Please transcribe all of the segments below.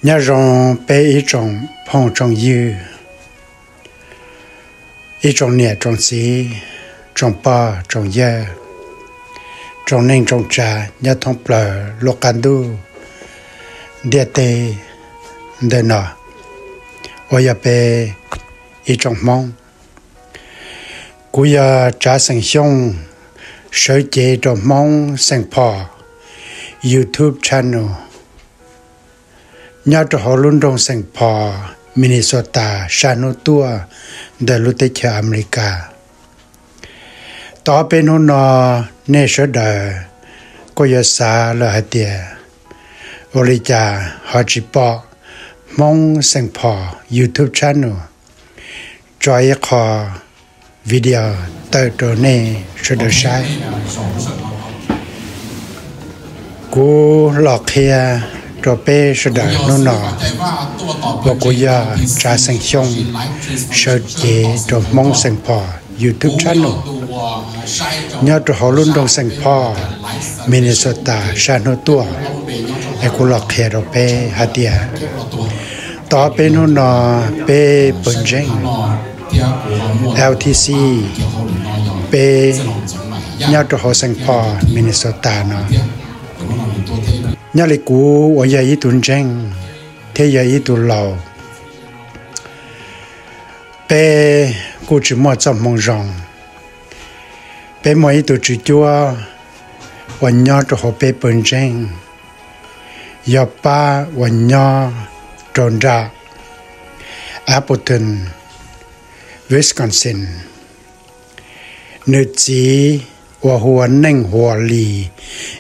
Nyob zoo peb ib tsoom phooj tsoom ywg, ib tsoom niam tsoom txiv, tsoom pog tsoom yawg, tsoom neej tsoom tsav nyob thoob plaws lub qab ntuj ntiaj teb ntawm no uas yog peb ib tsoom Hmoob. Kuv yog Tsav Xeem Xyooj, sawv cev rau Hmoob Xeem Phos YouTube channel, nyob rau hauv lub nroog Xeem Phos, Minnesota sab hnub tuaj ntawm lub teb chaws Amelikas. Tau ob peb hnub no nej sawv daws kuj yuav xav lawm hais tias ua li cas ho tsis pom Hmoob Xeem Phos YouTube channel tso ib qho video tawm rau nej sawv daws saib. Kuv los qhia rau peb sawv daws hnub no uas kuv yog Tsav Xeem Xyooj, sawv cev rau Hmoob Xeem Phos YouTube channel, nyob rau hauv lub nroog Xeem Phos, Minnesota sab hnub tuaj. Es kuv los qhia rau peb hais tias tau ob peb hnub no peb pawg ntseeg L T C, peb nyob rau hauv Xeem Phos, Minnesota no, nyob li kuv uas yog ib tug ntseeg thiab yog ib tug laus, peb kuj tsis muaj txoj hmoo zoo. Peb muaj ib tug tswv cuab uas nyob rau hauv peb pawg ntseeg, yog pab uas nyob rau nram Appleton, Wisconsin. Nws txiv uas hu ua Neej Huas Lis,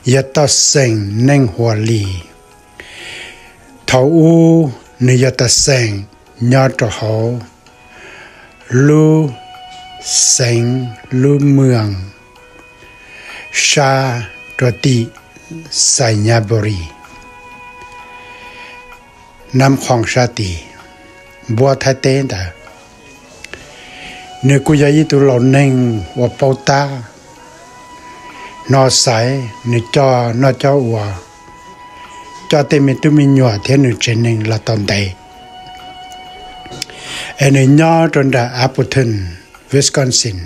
yog toj xeem Neej Huas Lis. Thaum ub nws yog toj xeem nyob rau hauv lub xeev, lub moos sab rau tim Xais Nyas Npos Lis, Nab Qhoos sab tid, npuab Thaib teb ntawd. Nws kuj yog ib tug laus neeg uas paub tab, hnov xaiv, nws coj noj coj ua, coj tej me tub me nyuam thiab nws tsev neeg los tau ntev. Es nws nyob rau nram Appleton, Wisconsin.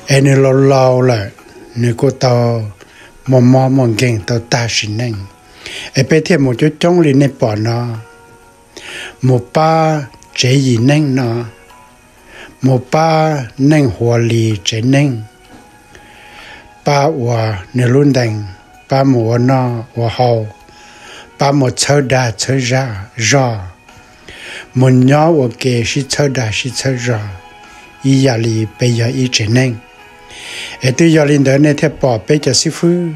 Es nws laus laus lawm, nws kuj tau muaj mob muaj nkeeg tau tag sim neej. Es peb thiaj mus coob coob li nej pom no, mus pab tsev yim neeg no, mus pab Neej Huas Lis tsev neeg, pab ua nws lub ntees, pab mus ua noj ua haus, pab mus txhawb dag txhawb zog, mus nyob ua ke sib txhawb dag sib txhawb zog, ib yam li peb yog ib tsev neeg. Es twb yog li ntawd nej thiaj pom peb cov xib fwb,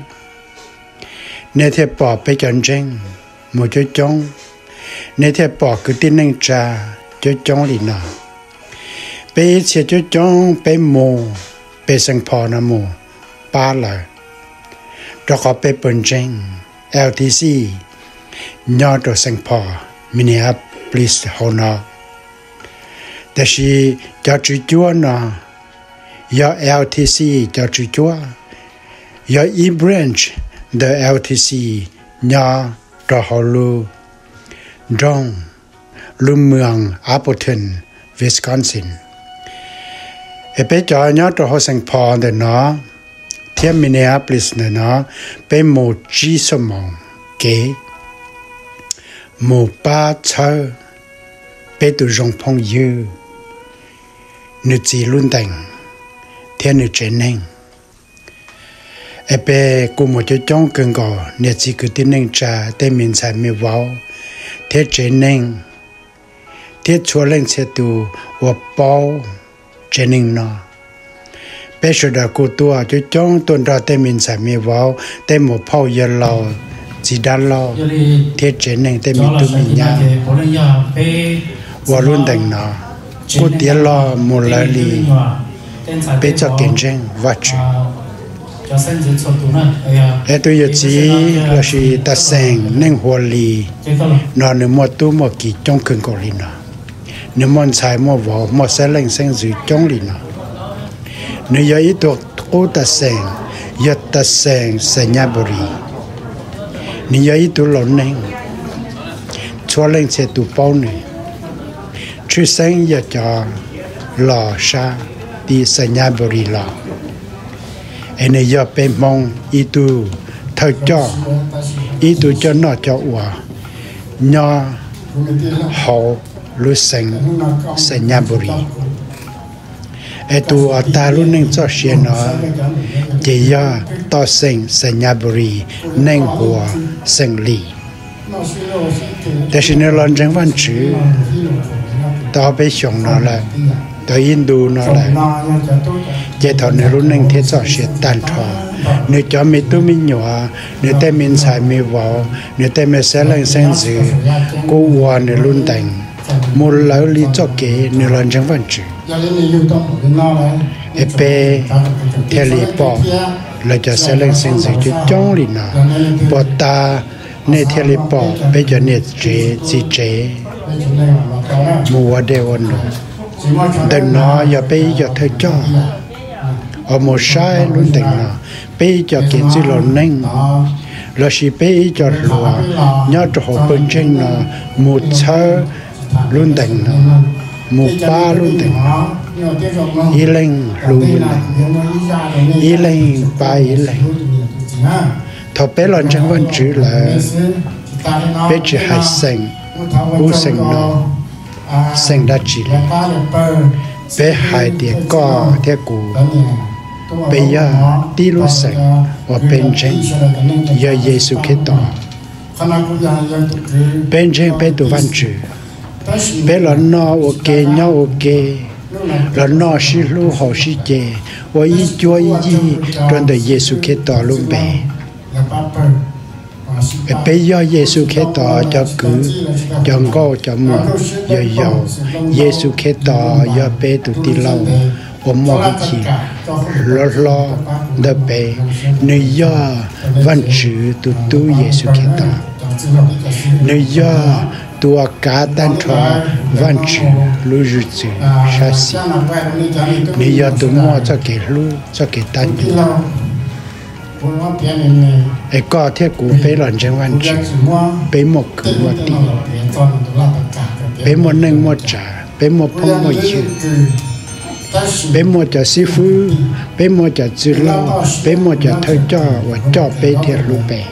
nej thiaj pom peb cov ntseeg mus coob coob, nej thiaj pom kwv tij neej tsa coob coob li no. Peb ib txhia coob coob peb mus, peb Xeem Phos no mus pab lawm, rau qhov peb pawg ntseeg L T C nyob rau Xeem Phos, Minneapolis hauv no. Tiam sis cov tswv cuab no yog L T C cov tswv cuab, yog ib branch ntawm L T C nyob rau hauv lub nroog, lub moos Appleton, Wisconsin. Es peb cov nyob rau hauv Xeem Phos ntawm no thiab Minneapolis ntawm no, peb mus tsib xuab moos kev mus pab txhawb peb tus zoo phooj ywg, nws txiv lub ntees thiab nws tsev neeg. Es peb kuj mus coob coob kawg nkaus niam txiv kwv tij neej tsa, tej me ntxhais me vauv thiab tsev neeg, thiab txhua leej txhia tus uas paub tsev neeg no. Peb sawv daws kuj tuaj coob coob tuaj nrog tej me ntxhais me vauv, tej muam phauj yawg laus, txiv dab laug, thiab tsev neeg tej me tub me nyab ua lub ntees no, kuj tiav los mus lawv li peb txoj kev ntseeg Vajtswv. Es tus yawm txiv lossis toj xeem Neej Huas Lis no nws muaj tub muaj kiv coob kawg nkaus li no. Nws muaj ntxhais muaj vauv muaj xeeb leej xeeb ntxwv coob li no. Nws yog ib tug qub toj xeem, yog toj xeem Xais Nyas Npos Lis. Nws yog ib tug laus neeg, txhua leej txhia tus paub nws. Tshwj xeeb yog cov los sab tim Xais Nyas Npus Lis los, es nws yog peb Hmoob ib tug thawj coj, ib tug coj noj coj ua nyob hauv lub xeev Xais Nyas Npus Lis. Es tus uas tag lub neej txoj sia no ces yog toj xeem Xais Nyas Npus Lis, neeg hu ua Xeem Lis. Tiam sis nws los ntseeg Vajtswv tau peb xyoos no lawm, tau ib ntu no lawm, ces thaum nws lub neej thiaj txoj sia tag nrho. Nws cov me tub me nyuam, nws tej me ntxhais me vauv, nws tej me xeeb leej xeeb ntxwv kuj ua nws lub ntees mus lawv li txoj kev nws los ntseeg Vajtswv. Es peb thiaj li pom lawv cov xeeb leej xeeb ntxwv coob coob li no. Puag ta nej thiaj li pom peb cov niam tsev txiv tsev mus ua dej ua num. Ntawm no yog peb ib co thawj coj uas mus saib lub ntees no, peb ib co kev txwj laus neej lossis peb ib co hluas nyob rau hauv pawg ntseeg no mus txhawb lub ntees no, mus pab lub ntees no, ib leeg hlub ib leeg, ib leeg pab ib leeg. Thaum peb los ntseeg Vajtswv lawm, peb tsis hais xeem ub xeem no, xeem dab tsi li, peb hais tias koj thiab kuv, peb yog tib lub xeem uas peb ntseeg yog Yexus Khetos. Peb ntseeg peb tus Vajtswv, peb los noj ua ke nyob ua ke, los noj sib hlub haus sib ce, ua ib cuab ib yig rau ntawm Yexus Khetos lub npe. Peb yog Yexus Khetos cov kwv, cov nkauj, cov muam, yog yaus. Yexus Khetos yog peb tus tij laug uas muaj hwj chim hlob hlob ntawm peb. Nws yog Vajtswv tus Tub Yexus Khetos. Nws yog tus uas kav tag nrho Vajtswv lub zwm txwv sab xis. Nws yog tus muaj txoj kev hlub, txoj kev tab meeg. Es koj thiab kuv peb los ntseeg Vajtswv, peb muaj kwv muaj tij, peb muaj neej muaj tsav, peb muaj phooj muaj ywg, peb muaj cov xib fwb, peb muaj cov txwj laug, peb muaj cov thawj coj uas coj peb thiab hlub peb,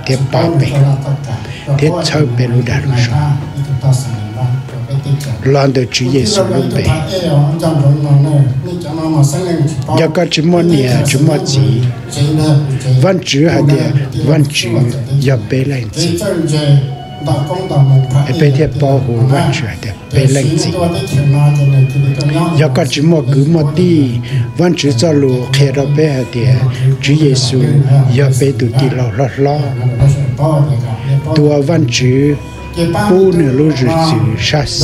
thiab pab peb, thiab txhawb peb lub dag lub zog. Los ntawm Tswv Yexus lub npe. Yog koj tsis muaj niam tsis muaj txiv, Vajtswv hais tias Vajtswv yog peb leej txiv. Es peb thiaj paub hu Vajtswv hais tias peb leej txiv. Yog koj tsis muaj kwv muaj tij, Vajtswv txoj lus qhia rau peb hais tias Tswv Yexus yog peb tus tij laug hlob hlob, tus uas Vajtswv pub nws lub zwm txwv sab xis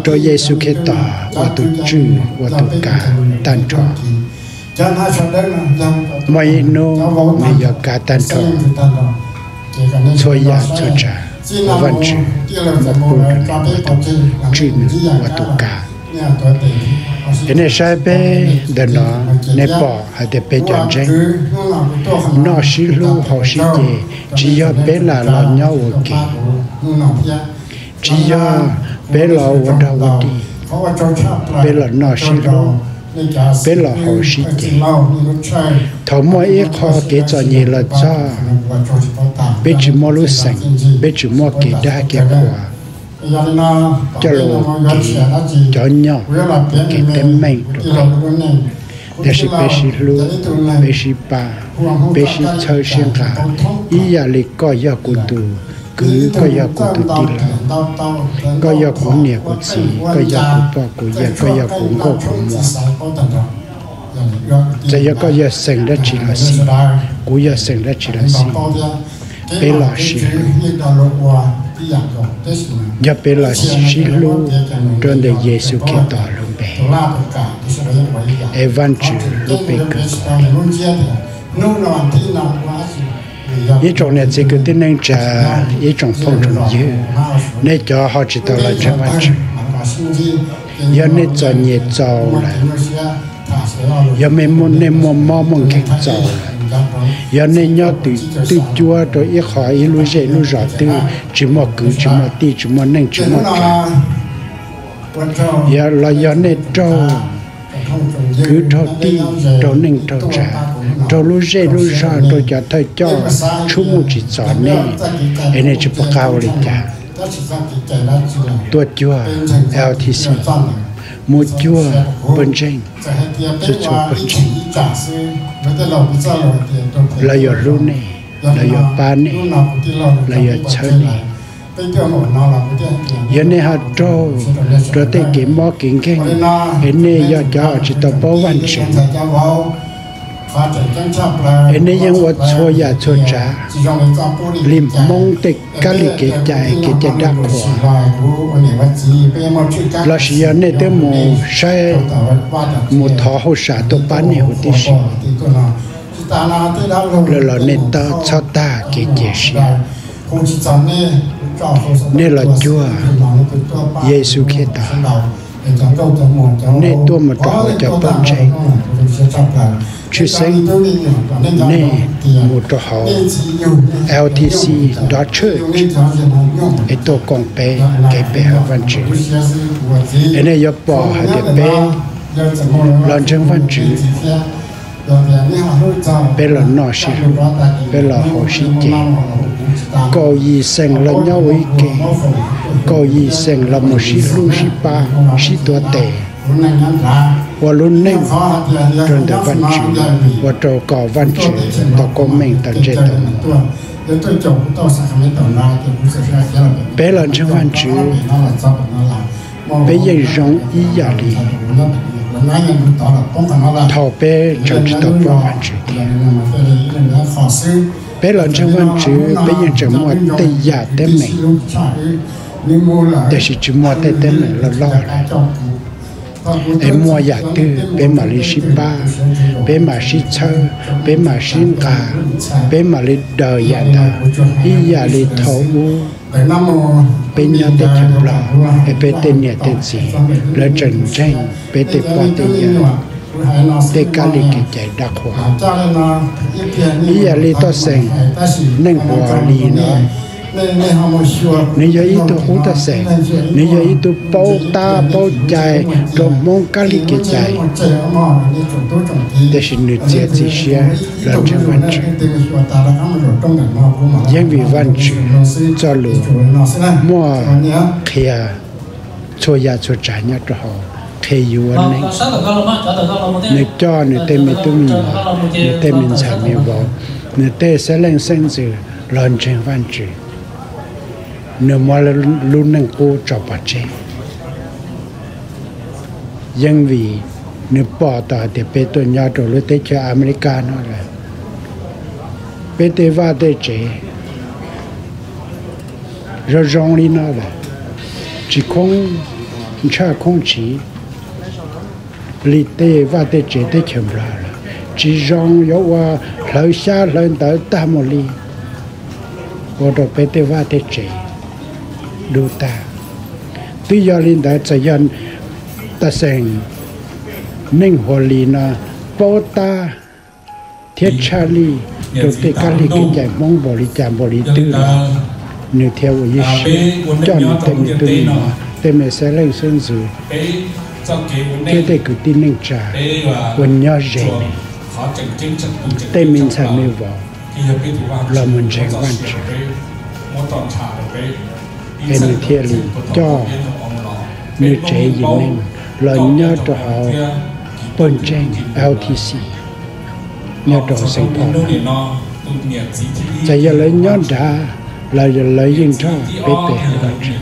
rau Yexus Khetos ua tus tswj ua tus kav tag nrho. Muaj ib hnub nws yuav kav tag nrho txhua yam txhua tsav uas Vajtswv muab pub rau nws ua tus tswj nws ua tus kav. Es nej saib peb ntawm no, nej pom hais tias peb cov ntseeg noj sib hlub haus sib ce, tsis yog peb lam los nyob ua ke, tsis yog peb los ua dog ua dig, peb los noj sib hlub, peb los haus sib ce. Thaum muaj ib qho kev txom nyem los txog, peb tsis muaj lub xeem, peb tsis muaj kev dab kev qhua coj los ua kev cov nyom, kev teeb meem rau peb. Tiam sis peb sib hlub, peb sib pab, peb sib txhawb sib nqa, ib yam li koj yog kuv tus kwv, koj yog kuv tus tij laug, koj yog kuv niam kuv txiv, koj yog kuv pog kuv yawg, koj yog kuv nkauj kuv muam. Txawm yog koj yog xeem dab tsi los xij, kuv yog xeem dab tsi los xij, peb los sib hlub. Yog peb los sib hlub rau ntawm Yexus Khetos lub npe, es Vajtswv hlub peb kawg. Ib tsoom niam txiv kwv tij neej tsa, ib tsoom phooj tsoom ywg, nej cov ho tsis tau los ntseeg Vajtswv, yog nej txom nyem txaus lawm, yog nej muaj mob muaj nkeeg txaus lawm, Yog nej nyob twj cuab rau ib qho ib lub zej lub zos twg tsis muaj kwv tsis muaj tij tsis muaj neej tsis muaj tsav, yog los yog nej raug kwv raug tij, raug neej raug tsav, raug lub zej lub zog, raug cov thawj coj tshub muj tsis txom nej, es nej tsis pom qab ua li cas, tuaj cuag L T C, mus cuag pawg ntseeg, txhua txhua pawg ntseeg, lawv yuav hlub nej, lawv yuav pab nej, lawv yuav txhawb nej. Yog nej ho raug rau tej kev mob kev nkeeg, es nej yog cov uas tsis tau paub Vajtswv, es nej yeej ua txhua yam txhua tsav li Hmoob tej kab li kev cai, kev cai dab qhuas, lossis yog nej twb mus saib, mus thov hauj sam tuaj pab nej huv tib si, lawv los nej txhob tag kev cia siab. Nej los cuag Yexus Khetos, nej tuaj mus rau hauv cov pawg ntseeg, tshwj xeeb nej mus rau hauv L T C nrov tshwj es tuaj koom peb kev pe hawm Vajtswv, es nej yuav pom hais tias peb los ntseeg Vajtswv, peb los noj sib hlub, peb los haus sib ce, kaum yim xeem los nyob ua ib ke, kaum yim xeem los mus sib hlub sib pab sib tuav tes, ua lub neej rau ntawm Vajtswv, ua rau kom Vajtswv tau koob meej tau ntsej tau muag. Peb los ntseeg Vajtswv, peb yeej zoo ib yam li thaum peb tseem tsis tau paub Vajtswv tiag. Peb los ntseeg Vajtswv peb yeej tseem muaj tej yam teeb meem, tiam sis tsis muaj tej teeb meem loj loj lawm. Es muaj yam twg peb mam li sib pab, peb mam sib txhawb, peb mam sib nqa, peb mam li daws yam ntawd ib yam li thaum ub peb nyob teb chaws Nplog es peb tej niam tej txiv lawv tseem ntseeg peb tej pog tej yawg tej kab li kev cai dab qhuas. Ib yam li toj xeem Neej Huas Lis no, nws yog ib tug qub toj xeem, nws yog ib tug paub tab paub cai rau Hmoob kab li kev cai, tiam sis nws txiav txim siab los ntseeg Vajtswv. Yeej vim Vajtswv txoj lus muaj qhia txhua yam txhua tsav nyob rau hauv, qhia yuav neej. Nws coj nws tej me tub me nyuam, nws tej me ntxhais me vauv, nws tej xeeb leej xeeb ntxwv los ntseeg Vajtswv, nws muab lub neej qub tso pov tseg. Yeej vim nws pom tau hais tias peb tuaj nyob rau lub teb chaws Amelikas no lawm, peb tej vaj tej tsev zoo zoo li no lawm, tsis khoob ntshaj khoob tsiv li tej vaj tej tsev teb chaws Nplog lawm, tsis zoo yuav ua hlawv xyab hlawv ntawv tag mus li, ua rau peb tej vaj tej tsev dub tag. Twb yog li ntawd, txawm yog toj xeem Neej Huas Lis no paub tab thiab tshaj lij rau tej kab li kev cai Hmoob npaum li cas npaum li twg los, nws thiaj ua ib siab coj nws tej me tub me nyuam, tej me xeeb leej xeeb ntxwv thiab tej kwv tij neej tsa uas nyob ze, tej me ntxhais me vauv los mus ntseeg Vajtswv, es nws thiaj li coj nws tsev yim neeg los nyob rau hauv pawg ntseeg L T C nyob rau Saint Paul. Txawm yog lawv nyob nrad los lawv yeej nrog peb pe hawm Vajtswv.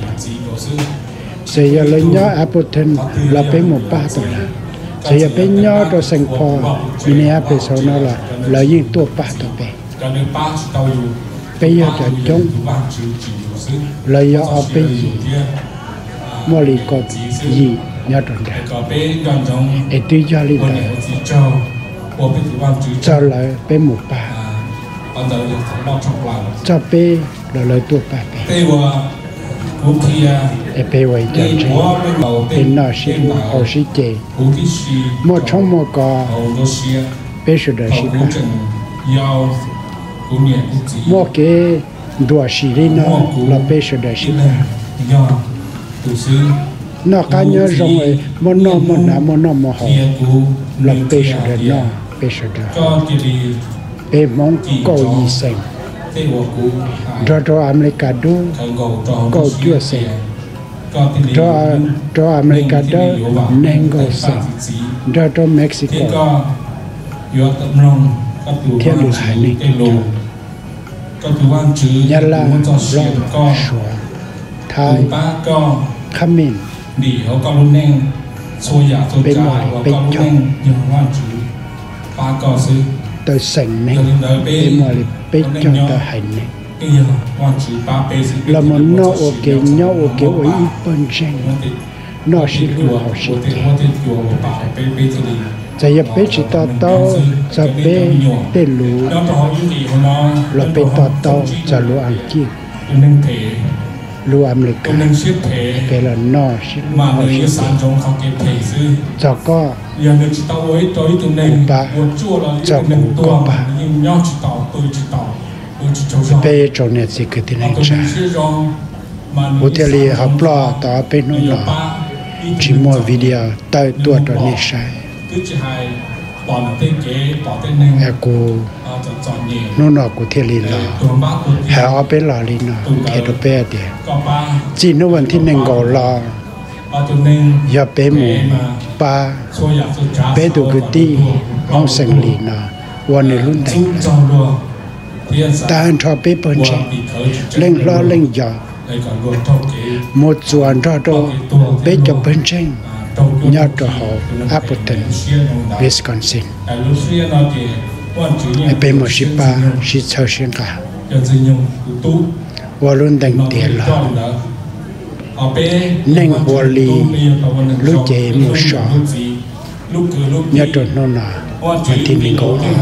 Txawm yog lawv nyob Appleton los peb mus pab tau lawv. Txawm yog peb nyob rau Saint Paul, Minneapolis no los lawv yeej tuaj pab tau peb. Peb yog cov coob, lawv yog ob peb yim, muaj li kaum yim nyob rau nrad. Es twb yog li ntawd, txog lawv peb mus pab, txog peb los lawv tuaj pab peb. Es peb ua ib co ntseeg, peb noj sib hlub haus sib ce, muaj tshoob muaj kos, peb sawv daws sib pab. Muaj kev ntuas sim li no los peb sawv daws sib tham. Noj qab nyob zoo, muaj noj muaj hnav, muaj noj muaj haus los peb sawv daws noj peb sawv daws haus. Peb Hmoob kaum yim xeem nrog rau Amelikas dub, kaum cuaj xeem, rau Amelikas dawb, nees nkaum xeem, nrog rau Mexico thiab lwm haiv neeg, Nyab Laj, Nplog, Suav, Thaib, Khab Mem, peb muaj li peb caug tawm xeem neeg, peb muaj li peb caug tawm haiv neeg los mus noj ua ke, nyob ua ke ua ib pawg ntseeg, noj sib hlub haus sib ce. Txawm yog peb tsis to taub txog peb tej lus los peb to taub txog lus Askiv, lus Amelikas, peb los noj sib hlub haus sib ce. Txog koj, kuv pab, txog kuv, koj pab, peb tsoom niam txiv kwv tij neej tsa. Kuv thiaj li ho ploj tau ob peb hnub no tsis muaj video tawm tuaj rau nej saib. Kuv, hnub no kuv thiaj li los hais ob peb los li no qhia rau peb hais tias txij hnub vas thib nees nkaum los yog peb mus pab peb tus kwv tij Hmoob xeem Lis no ua nws lub ntees lawm, tag nrho peb pawg ntseeg, leej hlob leej yau, mus txuas nrog rau peb cov pawg ntseeg nyob rau hauv Appleton, Wisconsin. Peb mus sib pab sib txhawb sib nqa ua lub ntees tiav los. Neej Huas Lis lub cev mus so nyob rau hnub no, vas thib nees nkaum ob.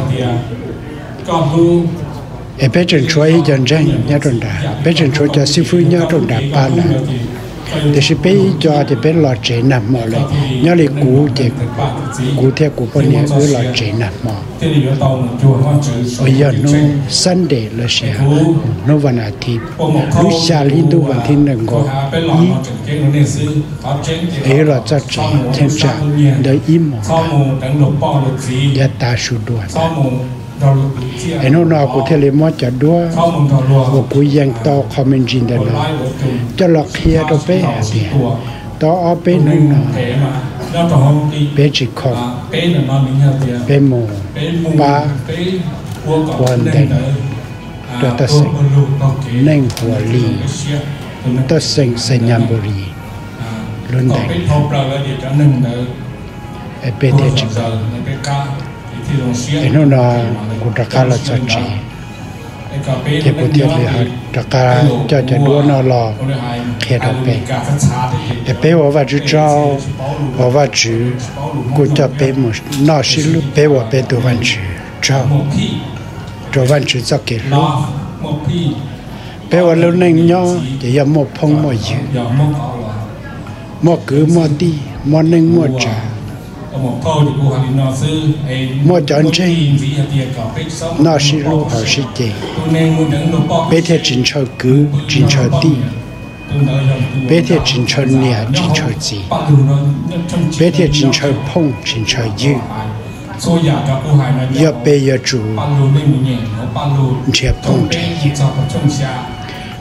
Es peb tseem tshuav ib co ntseeg nyob rau nrad, peb tseem tshuav cov xib fwb nyob rau nrad pab lawm. Tiam sis peb ib co ces peb los tsev nag hmo lawm. Nyob li kuv ces kuv thiab kuv poj niam wb los tsev nag hmo. Uas yog hnub Sunday lossis hnub vas as thiv, lub xya hli ntuj vas thib nees nkaum ib, es wb los txog tsev cheeb tsam ntawm ib moos yav tav su dua ntawd. Es hnub no kuv thiaj li muab cov duab uas kuv yees tau qhov me ntsis ntawm no coj los qhia rau peb hais tias tau ob peb hnub no peb tsis khoom, peb mus pab ua ntees rau toj xeem Neej Huas Lis, toj xeem Xais Nyas Npus Lis lub ntees. Es peb thiaj tsis, es hnub no kuv rov qab los txog tsev, ces kuv thiaj li ho rov qab coj cov duab no los qhia rau peb. Es peb ua Vajtswv tsaug uas Vajtswv kuj coj peb mus noj sib hlub, peb ua peb tus Vajtswv tsaug rau Vajtswv txoj kev hlub. Peb ua lub neej nyob ces yog muaj phooj muaj ywg, muaj kwv muaj tij, muaj neej muaj tsav, muaj cov ntseeg noj sib hlub haus sib ce, peb thiaj tsis ntshaw kwv tsis ntshaw tij, peb thiaj tsis ntshaw niam tsis ntshaw txiv, peb thiaj tsis ntshaw phooj tsis ntshaw ywg. Yog peb yuav tsum nrhiav phooj nrhiav ywg,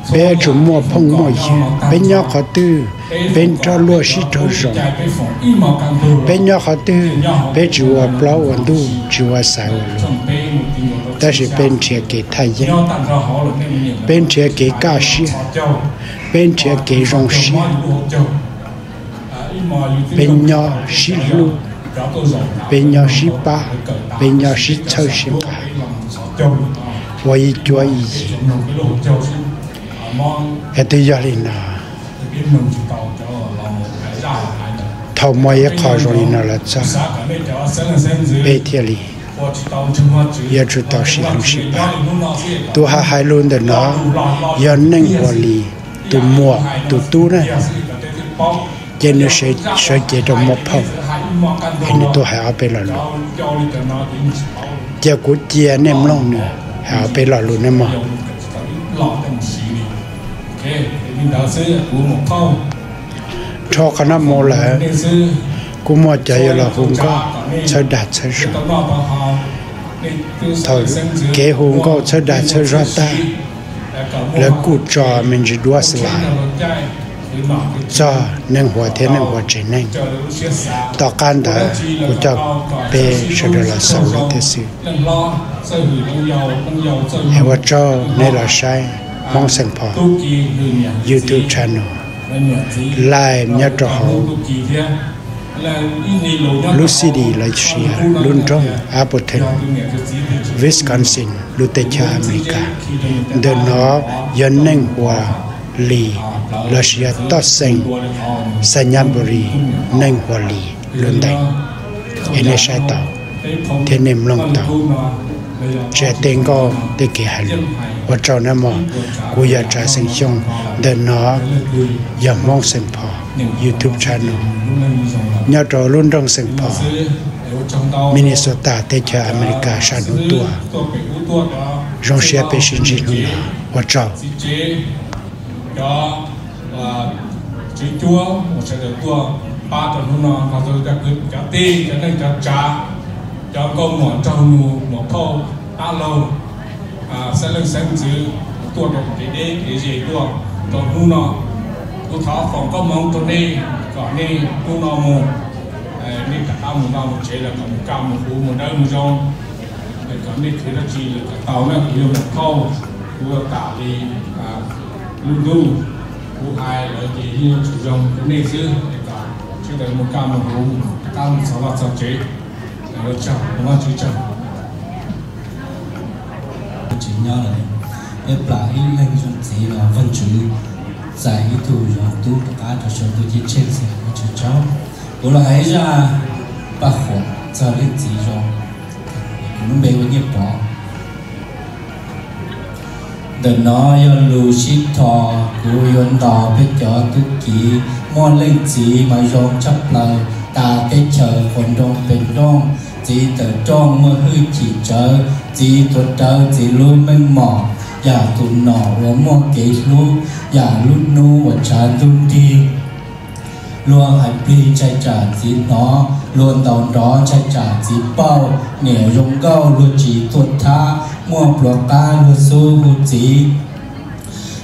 peb yuav tsum muaj phooj muaj ywg. Peb nyob qhov twg, peb nrog luag sib raug zoo. Peb nyob qhov twg, peb tsis ua plaub ua ntug, tsis ua xaiv ua lus, tab sis peb nrhiav kev thaj yeeb, peb nrhiav kev kaj siab, peb nrhiav kev zoo siab. Peb nyob sib hlub, peb nyob sib pab, peb nyob sib txhawb sib nqa, ua ib cuab ib yig. Es twb yog li no, thaum muaj ib qho zoo li no los txog, peb thiaj li yuav tsum tau sib hlub sib pab. Tus hais hais lus ntawm no yog Neej Huas Lis tus muam tus tub na, ces nws sawv cev rau muaj phooj, es nws tuaj hais ob peb lo lus. Cia kuv cia nej mloog nws hais peb lo lus nawb mog. Dhau qhov no mus lawm, kuj muaj cov yuav los hu nkauj txhawb dag txhawb zog. Thaum kev hu nkauj txhawb dag txhawb zog tag, lawv kuj tso me ntsis duab sla txog neej huas thiab neej huas tsev neeg. Tom qab ntawd kuv coj peb sawv daws los xaus lawm thiab xwb. Es ua tsaug nej los saib Hmoob Xeem Phos YouTube channel live nyob rau hauv lub city los sis lub nroog Appleton, Wisconsin, lub teb chaws Amelikas. Ntawm no yog neej huas Lis los sis yog toj xeem Xas Nyas Npus Lis, neej huas Lis lub ntees. Es nej saib tau thiab nej mloog tau, tsis hais tej nkauj tej kev hais lus. Ua tsaug nawb mog. Kuv yog Tsav Xeem Xyooj, ntawm no yog Hmoob Xeem Phos YouTube channel nyob rau lub nroog Xeem Phos, Minnesota, teb chaws Amelikas sab hnub tuaj. Zoo siab peb sib ntsib hnub no. Ua tsaug. Cov tswv cuab uas sawv daws tuaj pab rau hnub no, cov tij cov neej cov tsav, cov nkauj muam nraug nus muam phauj dab laug, xeeb leej xeeb ntxwv tuaj rau kev deb kev ze tuaj rau hnub no. Kuv thov foom koob hmoov rau nej kom nej hnub no mus, nej rov qab mus vaj mus tsev los kom mus kaj mus huv mus dawb mus zoo, kom nej khwv dab tsi los kom tau na. Kuv yuav mus thauj, kuv yuav tas li lub ntuj, kuv hais lawm ces yeej yuav tsum zoo rau nej xwb, kom sawv daws mus kaj mus huv, rov qab mus txog vaj txog tsev. Ua tsaug, Vajtswv tsaug. Tsis nyob lawm, peb plam ib leeg zoo txiv los Vajtswv txais ib tug zoo tub rov qab rau saum ntuj ceeb tsheej xwb, Vajtswv tsaug. Kuv los hais zaj paj huam txog leej txiv zoo, kuv lub npe hu Nyiaj Pov. Ntawm no yog lus sib thov kuv yuav ntaus peb cov tub ki. Muaj leej txiv mas zoo tshaj plaws, tas teb chaws quas nroo pes nrooj, txiv tawm rooj muaj hwj chim tsawv, txiv tuav rawv txiv lub meej mom, yam tus nom uas muaj kev hlub, yam lub hnub uas tshav ntuj nrig. Luag hais plig ntshai tsam txiv hnov, luag ntaus nrov ntshai tsam txiv pauj, niam zoo nkauj luag tsis tuaj thab, muaj pluav qab luag xub hu txiv.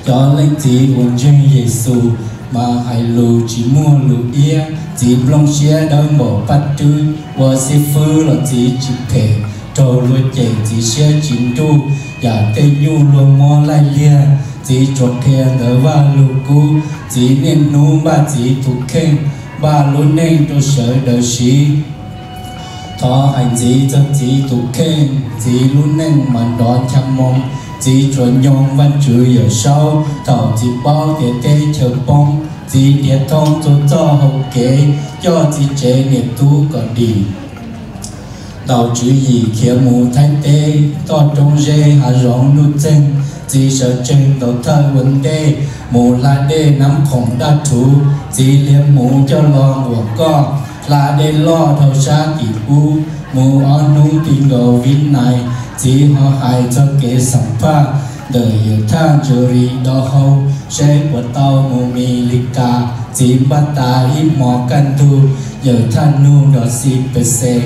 Cov leej txiv uas ntseeg Yexus mas hais lus tsis muaj lus iab, txiv nplooj siab dawb npaum paj rwb, ua xib fwb los txiv tsis phem, raug luag cem txiv siab tsis nruj, yam tej nyuj luag muab laij liag, txiv tsuas qhia ntawv Vaj Lug Kub, txiv niaj hnub npaj txiv tus kheej, npaj lub neej rau sawv daws siv. Thov hais ntxiv txog txiv tus kheej, txiv lub neej mas nrov ncha moo, txiv tsuas nyoo Vajtswv Yawm Saub. Thaum txiv paub tias teb chaws poob, txiv nrhiav thoob txhua txoj hau kev, coj txiv tsev niam tub kom dim. Ntaus tswv yim khiav mus Thaib teb, toj roob zeb hav zoov nuj txeeg, txiv sawv tsees ntaus thawj ua ntej, mus hla dej Nab Khoom Daj Rhuv, txiv hliav hmuv coj los nquam koj, hla dej loj dhau sab tim ub, mus ob hnub ti nkaus Vib Nais, txiv ho hais txog kev xam phaj ntawm Yawm Thaj Ntsuas Ris do hau, seb puas tau mus Mis Lis Kas, txiv npaj tas ib hmo kaj ntug, Yawm Thaj nug nrov xis pes xes.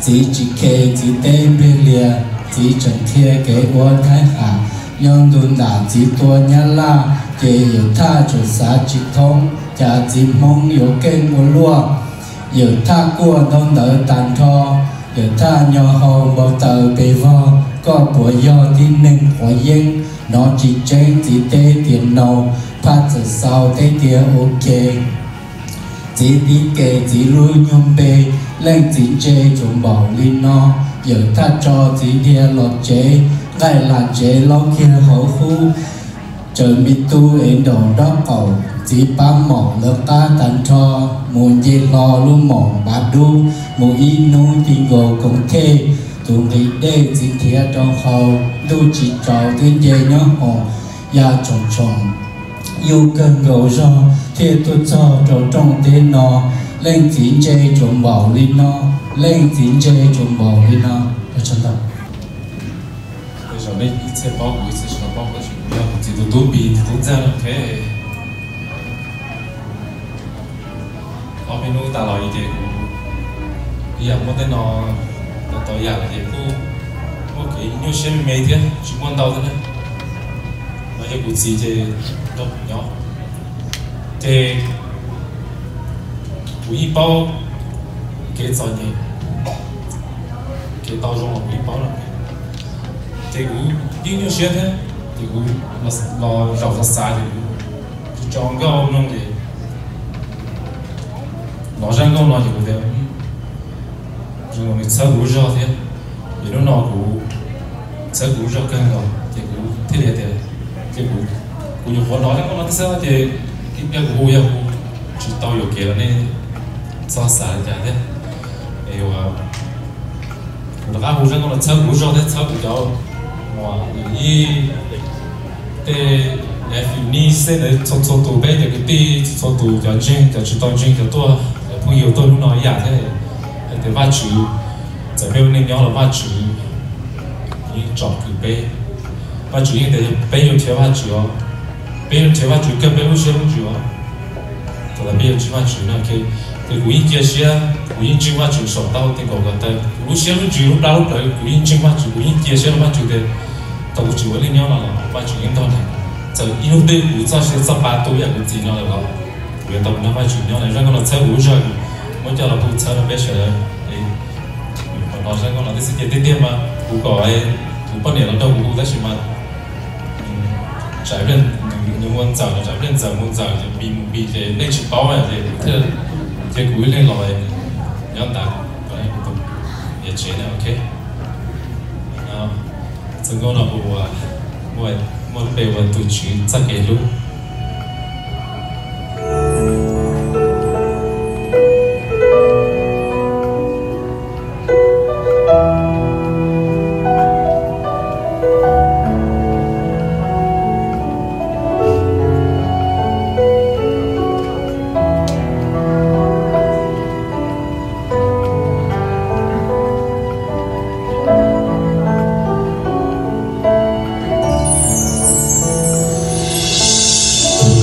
Txiv tsis khe txiv teb npliag lias, txiv tseem qhia kev ua Thaib Ham, nyob ntu ntam txiv tua Nyab Laj, ces Yawm Thaj tsuas xav tsis thoob, cas txiv Hmoob yuav keej ua luaj. Yawm Thaj kuaj ntaub ntawv tag nrho, Yawm Thaj nyo hau npau taws pes vog, koj puas yog tib neeg quav yeeb, hnov tsis tseeb txiv teb tias no, phaj txawm xaus teb tias ok. Txiv tib ke txiv lub nyuag npe, leej txiv ntse tsuas npaum li no, Yawm Thaj tso txiv dhia los tsev, nqaij lam tsev laub kiag hauv hub, tsaws me tub es nraum nrob qaum, txiv pab maum lawv qab tag nrho, mus nce hlo lub maum npav dub, mus ib hnub ti nkaus koom thej, tus nqi dej txiv nrhiav rau hau, ntuj tsis tsaus twb nce nyob hoom, ya tshoom tshoom, yuj kawg nkaus zog thiaj tuaj txog rau rooj teb no, leej txiv ntse tsuas npaum li no, leej txiv ntse tsuas npaum li no. Ua tsaug ntau. Tej zaum nej ib txhia paub kuv, ib txhia tsis tau paub, tab sis kuv yog kuv txiv tus tub Npis tus tub ntxawg no, ok. Ob peb hnub tas los ces kuv ib yam muaj tej no tau tau yam ces kuj muaj kev nyuaj siab me me thiab, tsis muaj ntau thiab na. No yog kuv txiv ces nrog kuv nyob, ces kuv yeej paub kev txom nyem, kev tau zoo los kuv yeej paub lawm. Ces kuv yeej nyuaj siab thiab, ces kuv los zaum xav xav ces kuv tso nkauj mloog ces hnov zaj nkauj no ces kuv tias zoo li nws txhawb kuv lub zog thiab. Ces hnub no kuv txhawb kuv lub zog kawg nkaus ces kuv thiaj li tias, ces kuv, kuv nyuam qhuav hnov zaj nkauj no tib xwb ces tib pliag kuv hu yog kuv tsis tau yuam kev los nej txhob xav li cas thiab. Es kuv rov qab hu zaj nkauj no txhawb kuv lub zog thiab txhawb kuv cov uas ib tej, ib fiv ni xej ntawd txhua txhua tus, peb cov kwv tij txhua txhua tus, cov ntseeg, cov tsis tau ntseeg, cov tuaj, cov phooj ywg tuaj hnub no ib yam thiab. Hais tias Vajtswv, txawm peb ua neej nyob los Vajtswv yeej tsom kwm peb. Vajtswv yeej tias yog peb yuav nrhiav Vajtswv os, peb yuav nrhiav Vajtswv kawg peb lub siab lub ntsws os. Thaum peb yuav ntseeg Vajtswv no, ces kuv yeej cia siab, kuv yeej ntseeg Vajtswv saum ntaub tes nkaus ko taw, kuv lub siab lub ntsws lub plab lub plawv kuv yeej ntseeg Vajtswv, kuv yeej cia siab rau Vajtswv tias thaum kuv tsis ua neej nyob no los Vajtswv yeej nrog nrhiav. Txawm ib hnub twg kuv txoj sia txoj pa tu ib yam kuv txiv no lawm los kuv yuav tau mus nrog Vajtswv nyob. Zaj nkauj no txhawb kuv lub zog, muab coj los hu txhawb rau peb sawv daws. Qhov no zaj nkauj no tib xwb ces tiag tiag mas kuv kom kuv poj niam los nrog kuv hu tab sis mas tsam nws mus ntxawm, tsam pliag ntxawm mus ntxawm ces Npis mus Npis ces nej tsis paub ces kuv thiaj cia kuv ib leeg los nyob ntawd, niam tsev na, ok. Zaj nkauj no kuv muaj lub npe ua Tus Tswv Txoj Kev Hlub. Tus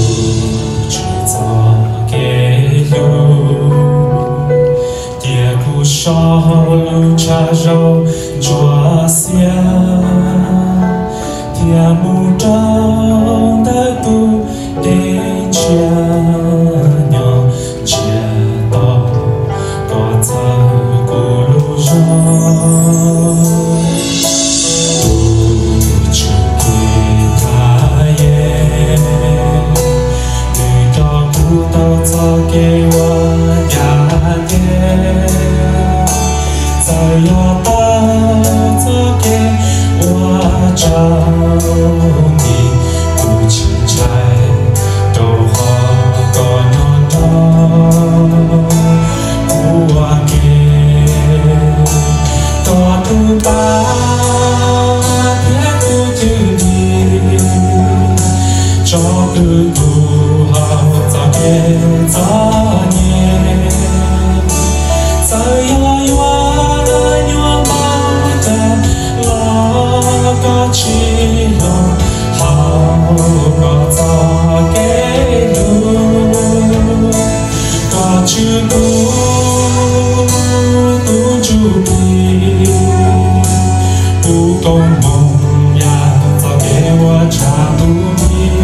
Tswv txoj kev hlub, cia kuv so lub tshav zaum ntsuab xiab, thiab mus rau ntawm tus dej ntshiab, nyob ntsiag to kom txhawb kuv lub zog. Tus Tswv kev thaj yeeb, nws coj kuv taug txoj kev uas ncaj ncees. Txawm yog tawm txoj kev uas tsaus nti, kuv tsis ntshai, rau qhov koj nyob nrog kuv ua ke. Koj tus pab thiab tus cwj pwm, tsom kwm kuv hauv txoj kev txom nyem. Txawm yog yuav nyuaj npaum twg los koj tsis hloov, hauv koj txoj kev hlub, koj tswj kuv tus ntsuj plig, kuv koob hmoov yam txoj kev uas tshaj mus ntxiv.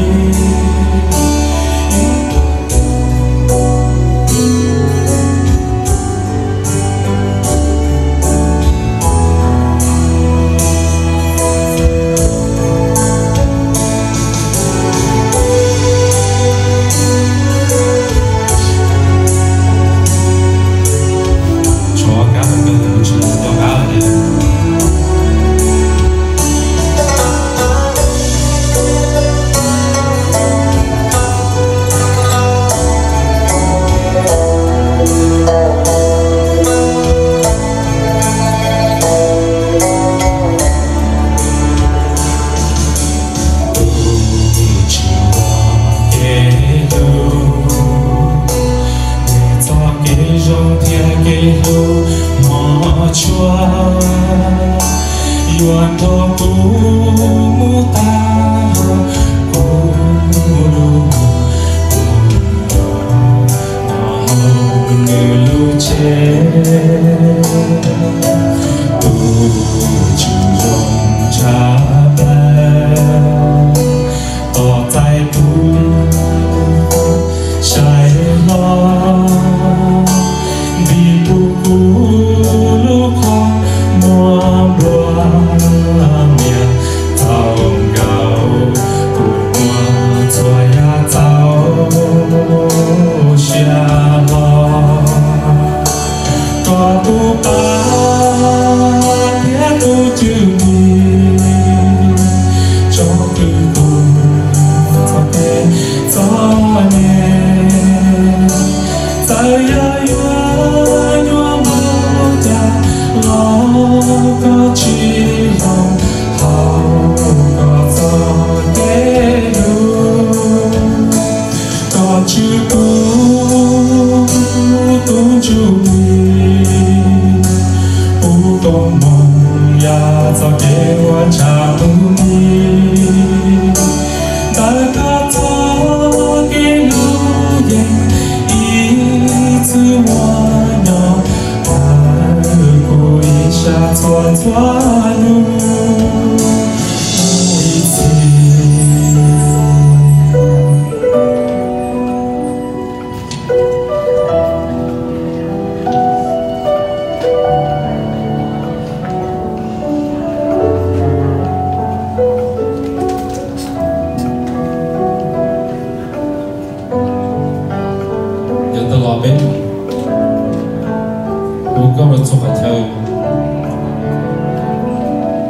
Tus tswv zoo tshaj plaws, tos txais tus sai hlo, ntim tus kuv lub qhov muag nplua mias, txaus nkaus kuv muag txhua yam txaus siab hlo. Kom tus pab thiab tus cwj pwm tso pw kuv txoj kev txom nyem. Txawm yog yuav nyuaj npaum cas los koj tsis haus, haus kom txog kev hlub. Koj tswj kuv tus ntsuj plig, kuv koob hmoov yog txoj kev uas tshaj hnub ntxiv. Ntawm koj txoj kev hlub yeej ib txwm muaj nyob ntawm kuv ib sab txhua txhua hnub ib txhis. Yav tag los peb hu koj rau txhua qhov chaw,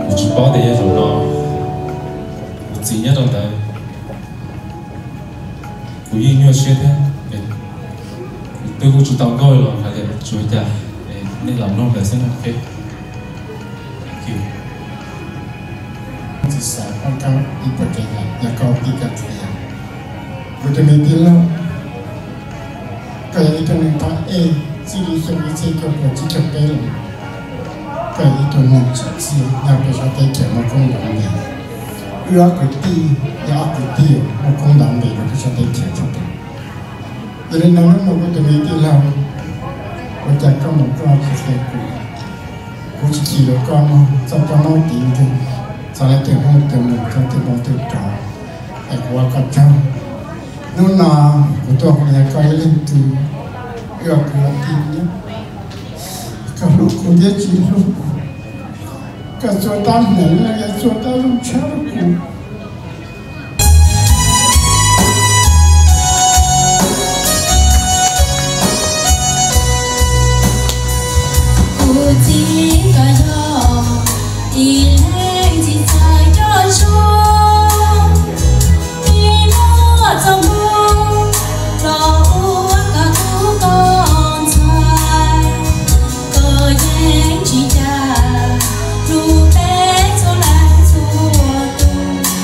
kuv tsis paub tias yog zaum no kuv txiv nyob rau ntawd, kuv yeej nyuaj siab thiab. Kuv twb hu tsis tau nkauj los hais tias tsuas cas nej los mloog ntawd xwb no. Txiv xav pab koj ib puas tsav yam, yog koj tij koj qhia. Kuv tus me tij laug, koj yog ib tug neeg pab ej, txij li xyoo ib txhiab cuaj puas tsib caug peb los, koj yog ib tug neeg tsim txiaj nyob peb sab teb chaws muaj koob ntaus npe. Wb ob kwv tij yog ob kwv tij muaj koob ntaus npe rau peb sab teb chaws tshaj plaws. Yog li no hnub no kuv tus me tij laug, ua cas koj mus koj tsis qhia kuv, kuv tsis chim rau koj mog, txoj koj maub tiv nkeeg, txog leej twg hnub twg mus txog twg mus twg rov, es kuv ua koj tsaug. Hnub no kuv tuaj qhia koj ib leeg twg, wb ua kwv ua tij nyob, koj hlub kuv thiab tsis hlub kuv, koj txhua tab meeg los yog txhua tab zoo tshaj rau kuv. Kuv txiv koj yog ib leej txiv txawj coj zoo, ib muaj txoj hmoo los ua koj tub koj ntxhais, koj yeej tsis cam rau peb txhua leej txhua tus.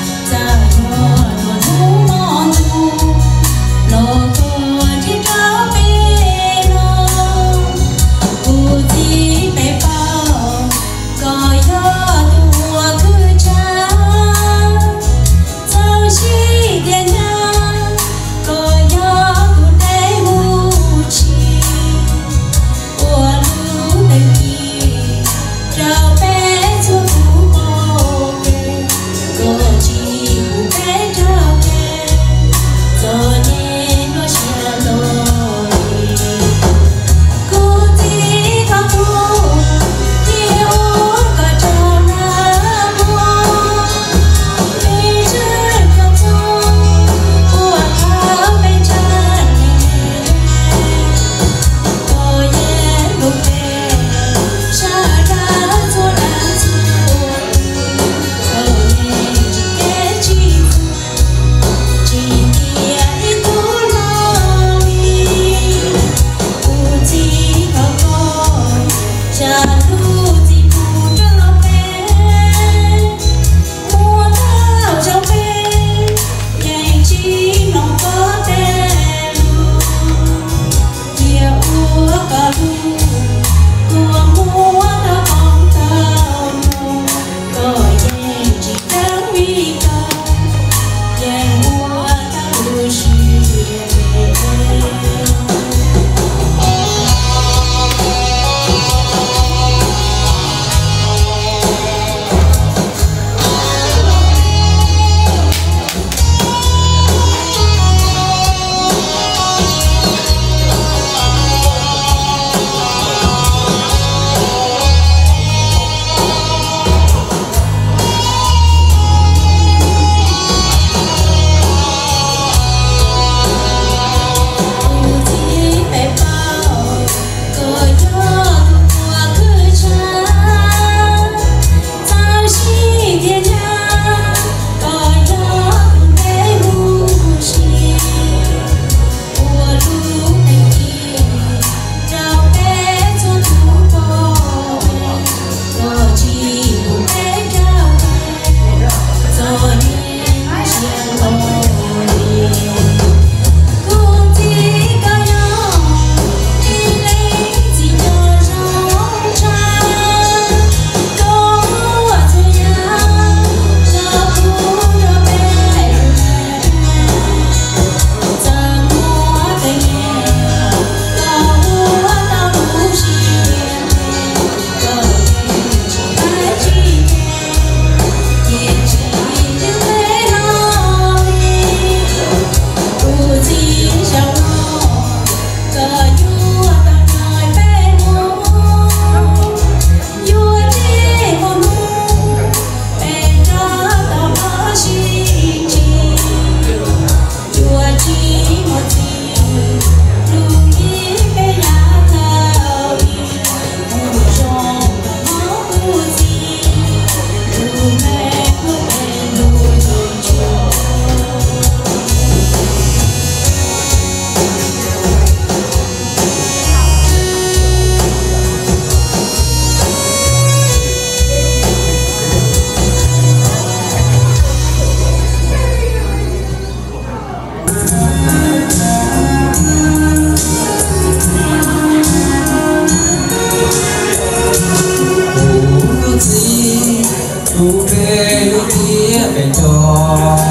Kuv txiv, tus peb lub tiaj peb cov,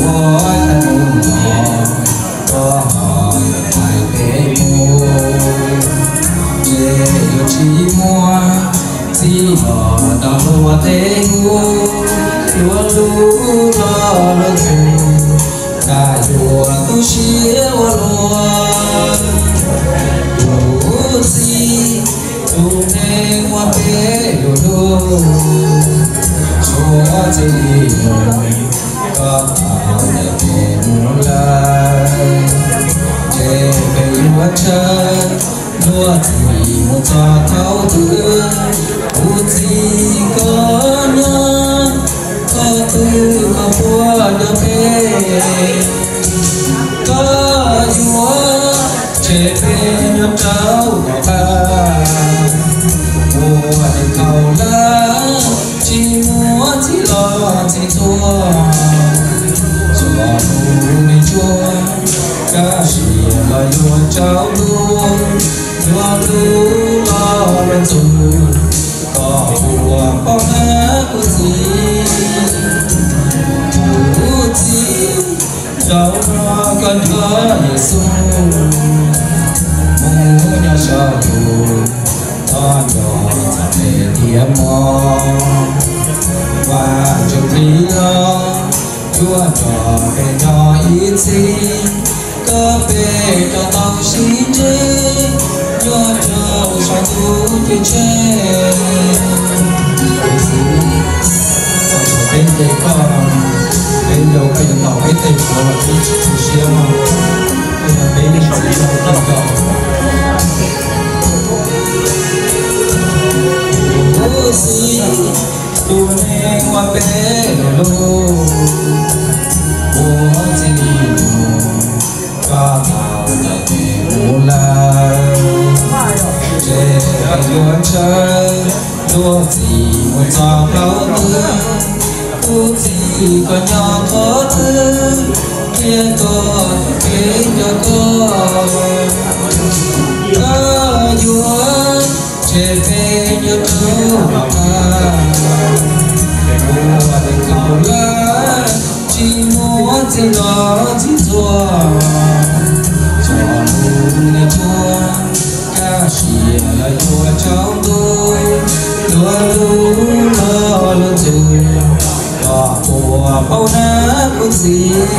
ua tag mus los koj ho hais peb mus, ces yuav tsis muaj txiv los tau luag tej lub, luag lub los luag tus, nrog yuav tu siab ua luaj. Kuv txiv, tus neeg muaj peb lub lub, tsuav txij li mus, koj tau ntawm peb mus lawm, ces peb yuav tshawb luag txij mus txog thaum twg. Kuv txiv, koj nyob qhov twg koj puas nco peb, koj yuav tseg peb nyob rau tom qab, ua neeg khaus hlab tsis muaj txiv los txiv txhua, txog hnub neeg tshuav, kaj siab los yuav tsaus ntuj, yuav lub los luag tus, koj puas paub na kuv txiv. Kuv txiv, zaum no koj nrog Yexus mus nyob saum tus, koj nco txog peb thiab mog. Vaj ntsuj plig los yuav nrog peb nyob ib txhis, kom peb rov tau sib ntsib, nyob rau saum ntuj kev tseg. Kuv txiv, txawm peb nce koj, peb yau koj yuav ntaus peb tej suav los peb tsis tu siab mog, koj yog peb lub txiv yau koj nco. Kuv txiv, tus neeg muaj peb lub lub, ua txij li mus, koj tau ntawm peb mus lawm, ces peb yuav tshawb luag txij mus txog thaum twg. Kuv txiv, koj nyob qhov twg, qhia kom peb nco koj, koj yuav tseg peb nyob rau tom qab, ua neeg khaus hlab tsis muaj txiv los txiv txhua, txog hnub neeg tshuav, kaj siab los yuav tsaus ntuj, luag lub los luag tus, koj puas paub na kuv txiv.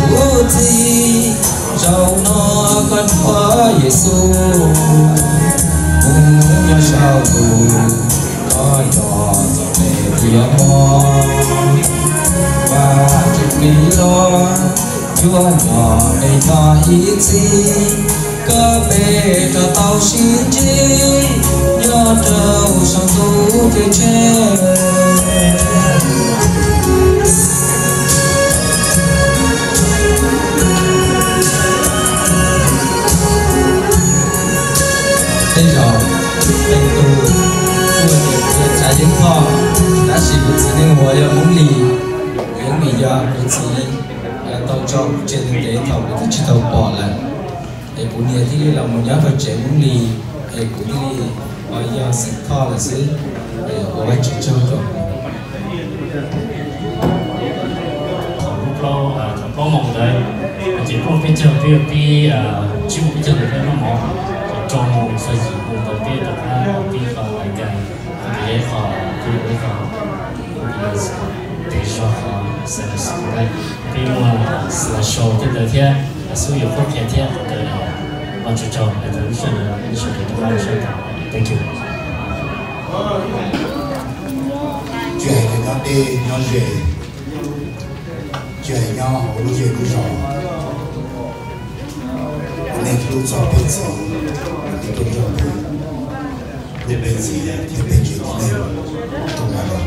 Kuv txiv, zaum no koj nrog Yexus mus nyob saum tus, koj nco txog peb thiab mog. Vaj ntsuj plig los yuav nrog peb nyob ib txhis, kom peb rov tau sib ntsib, nyob rau saum ntuj kev tseg. Tej zaum tej tug kuj tias kuv yog Tsav Yeeb Thoj, tab sis kuv txiv neej uas yog Hmoob Lis, Yeeb Lis yog kuv txiv tau tso kuv tseg ntev thaum kuv twb tsis tau pom lawm. Es kuv niam thiaj li los mus nyob rau tsev Hmoob Lis, es kuv thiaj li yog xeem Thoj lawm xwb. Es ua Vajtswv tsaug rau. Thaum lub plaub, thaum plaub moos ntawd, ces plaub moos peb caug peb pib, tsib moos peb caug ntawd peb noj mov, txog rau moos txog yim moos ntawd peb rov qab pib qhov lais kas, peb qhov, peb qhov, peb zog qhov, peb muaj slideshow tej ntawd thiab, xub yuav qhuab qhia thiab qhov ntawd. Ua tsaug tsaug hais tias lub sij hawm ntawd lub sij hawm rau vaj lub sij hawm. Thank you. Tsis hais tias nyob deb nyob ze, tsis hais nyob hauv lub zej lub zos, nej hlub txog peb txiv, nej tuaj nrog peb, peb txiv thiab peb tsev tib neeg tuaj nqa los.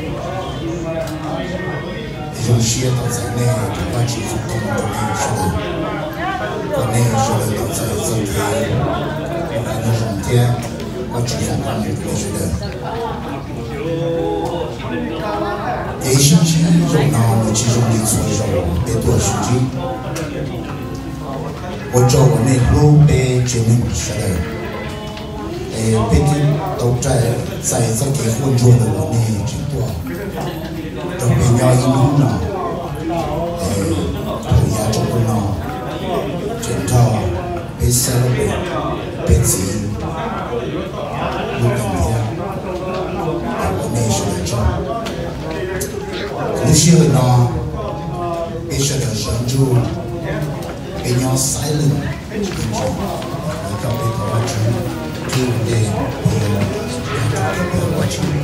Zoo siab tau txais nej rau Vajtswv foom koob rau nej sawv daws, kom nej sawv daws tau txais txoj kev noj qab nyob zoo thiab Vajtswv foom koob rau nej sawv daws. Ces ib sij hawm zoo no Tsis zoo li txhua zaus peb tuaj sib ntsib. Ua tsaug uas nej hlub peb tsev neeg sawv daws. Es peb twb tau txais txoj kev quaj ntsuag ntawm uas nej tseem tuaj rau peb nyob ib hnub no. Es thaum yav tsaus ntuj no tseem nrog peb celebrate peb txiv lub neej thiab. Ua nej sawv daws tsaug. Lub sij hawm no peb sawv daws sawv ntsug, peb nyob silent, peb tsis ua ntsis, yuav coj peb thov Vajtswv, thiab ua ntej peb yuav coj peb thov Vajtswv.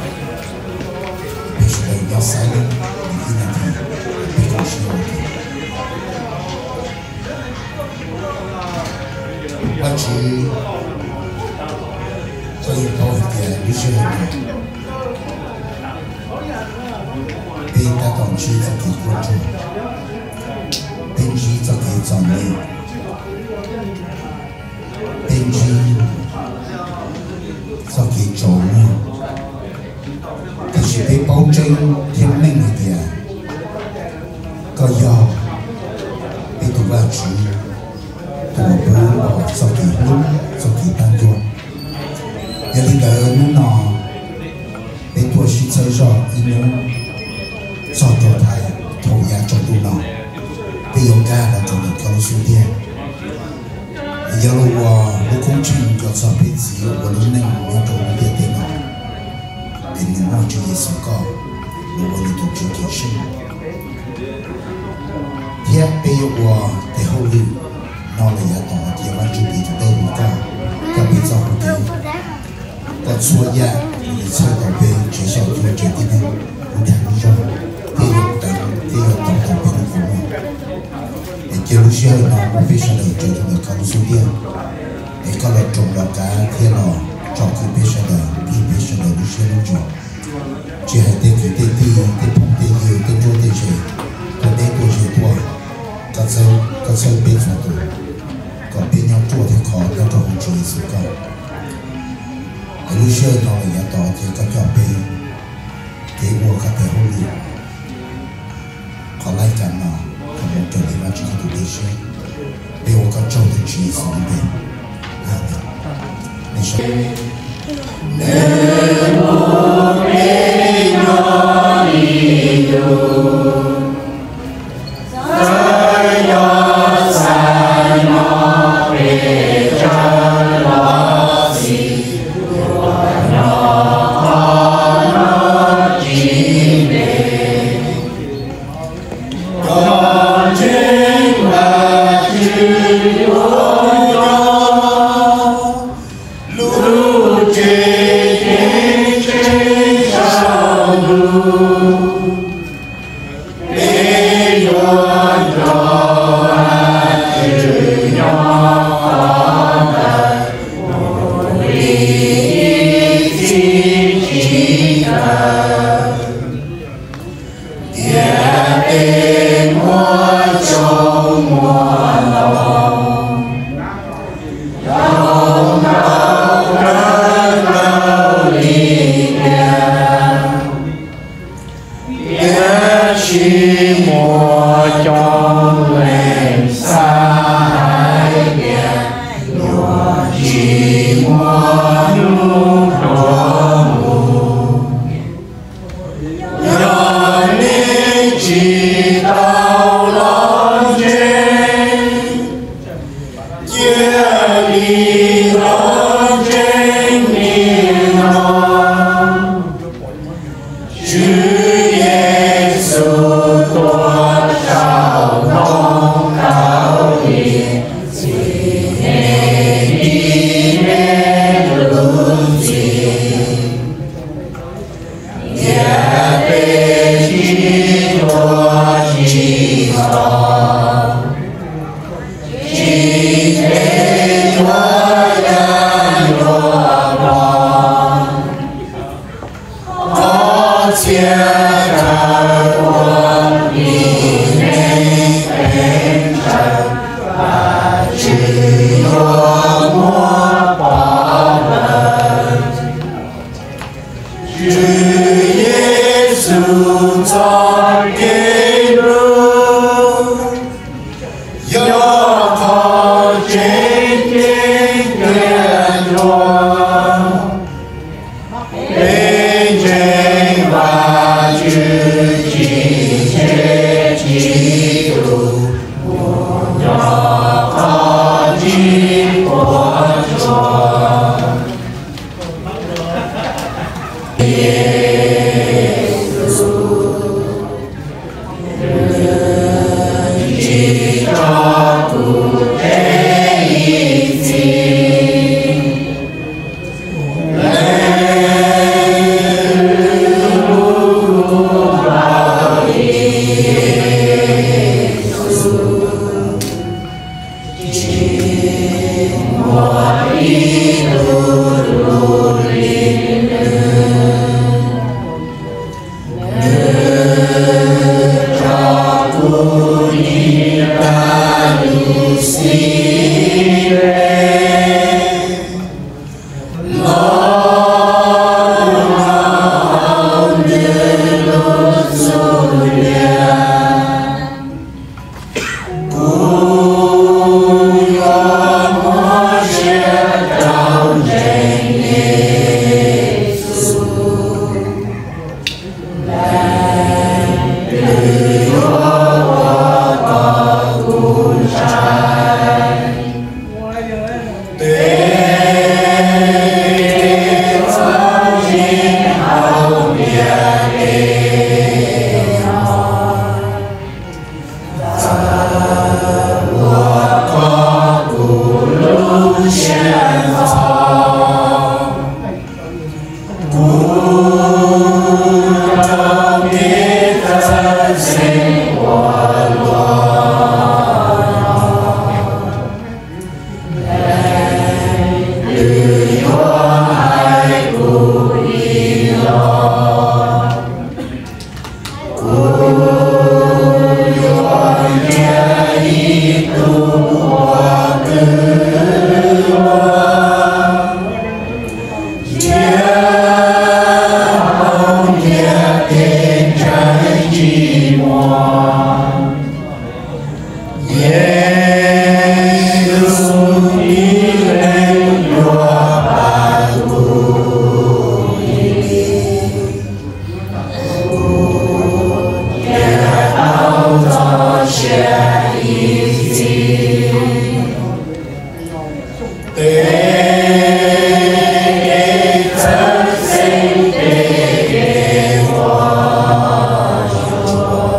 Peb sawv daws nyob silent ib nas this, peb koom siab ua ke. Vajtswv, koj yeej paub hais tias lub sij hawm no peb tab tom ntsib txoj kev quaj ntsuag, peb ntsib txoj kev txom nyem, peb ntsib txoj kev tsaus muag, tiam sis peb paub tseeb thiab meej hais tias koj yog peb tus Vajtswv, tus uas pub los txoj kev hlub, txoj kev pab ntsuag. Yog li ntawd hnub no peb tuaj sib txhawb zog ib hnub txog rau thaum yav tsaus ntuj no, peb yuav nkag los rau ntawm koj lub xub ntiag. Yog los ua lub koob tsheej nco txog peb txiv ua lub neej nyob rau lub ntiaj teb no, es nws muaj Tswv Yexus koj los ua nws tus Tswv cawm seej. Thiab peb yuav ua tes hauj lwm no los yav tom hais tias Vajtswv tis tus dej hu koj, koj peb txoj hauv kev, koj txhua yam yuav txhawb tau peb tsev xyaum cuab tsev tib neeg lub dag lub zog, thiaj yuav teev thiab yuav tau tau peb lub kua muag. Es cia lub sij hawm no muab peb sawv daws tso rau ntawm koj lub xub ntiag, es koj los roos los kav thiab los tsom kwm peb sawv daws, tig peb sawv daws lub siab lub ntsws. Tsis hais tej kwv tej tij, tej phooj tej ywg, tej nruab tej ze, tuaj deb tuaj ze tuaj, koj txhawb peb txhua tus, kom peb nyob ruaj thiab khov nyob rau hauv Tswv Yexus koj. Es lub sij hawm no los yav tom ces koj coj peb kev ua koj tes hauj lwm, qhov laij kam no, kom mus raws li Vajtswv koj tus dej siab. Peb ua koj tsaug tus Tswv Yexus lub npe. Amees. Lub tsev ceeb tsheej saum ntuj, peb yuav nrog Vajtswv nyob qhov ntawd mus li ib txhis tsis kawg. Tiam sis muaj tsaug muaj ntau, zoo nkauj kawg nkaus li tiag, tiam sis muaj coob leej xav hais tias yuav tsis muaj hnub pluag mus. Yog nej tsis tau los ntseeg, cia li los ntseeg nim no. Tswv Yexus tuag saum ntoo khaub lig, txhiv neb dim nej lub txim. Tiam sis peb tsis tuag tsis tos, tsis ntev yuav yaj yuav pom. Qhov txhia chaw uas dim nej pes tsawg, Vajtswv yuav muab pov lawm. Tswv Yexus txoj kev ib tug lub lim nws, nws tso kuv ib tug lub xib le los hauv nws lub txuj lias. Kuv yuav muab siab rau ntseeg Yexus, leej twg yuav ua kom kuv ntshai. Tes kev txhawj zim hauv ntiaj teb no, ua kom kuv lub siab ntxhov. Kuv rau kev txawj xeeb ua luaj, leej twg yuav hais kuv ib los? Kuv yuav nrhiav ib tug uas twv luag, nrhiav hauv ntiaj teb ntsais tsis muaj. Yexus tib leeg yuav pab kuv ib lim, kuv thiaj tau txoj sia ib txhis. Tes kev txhawj xeeb, tes kev quaj ntsuag,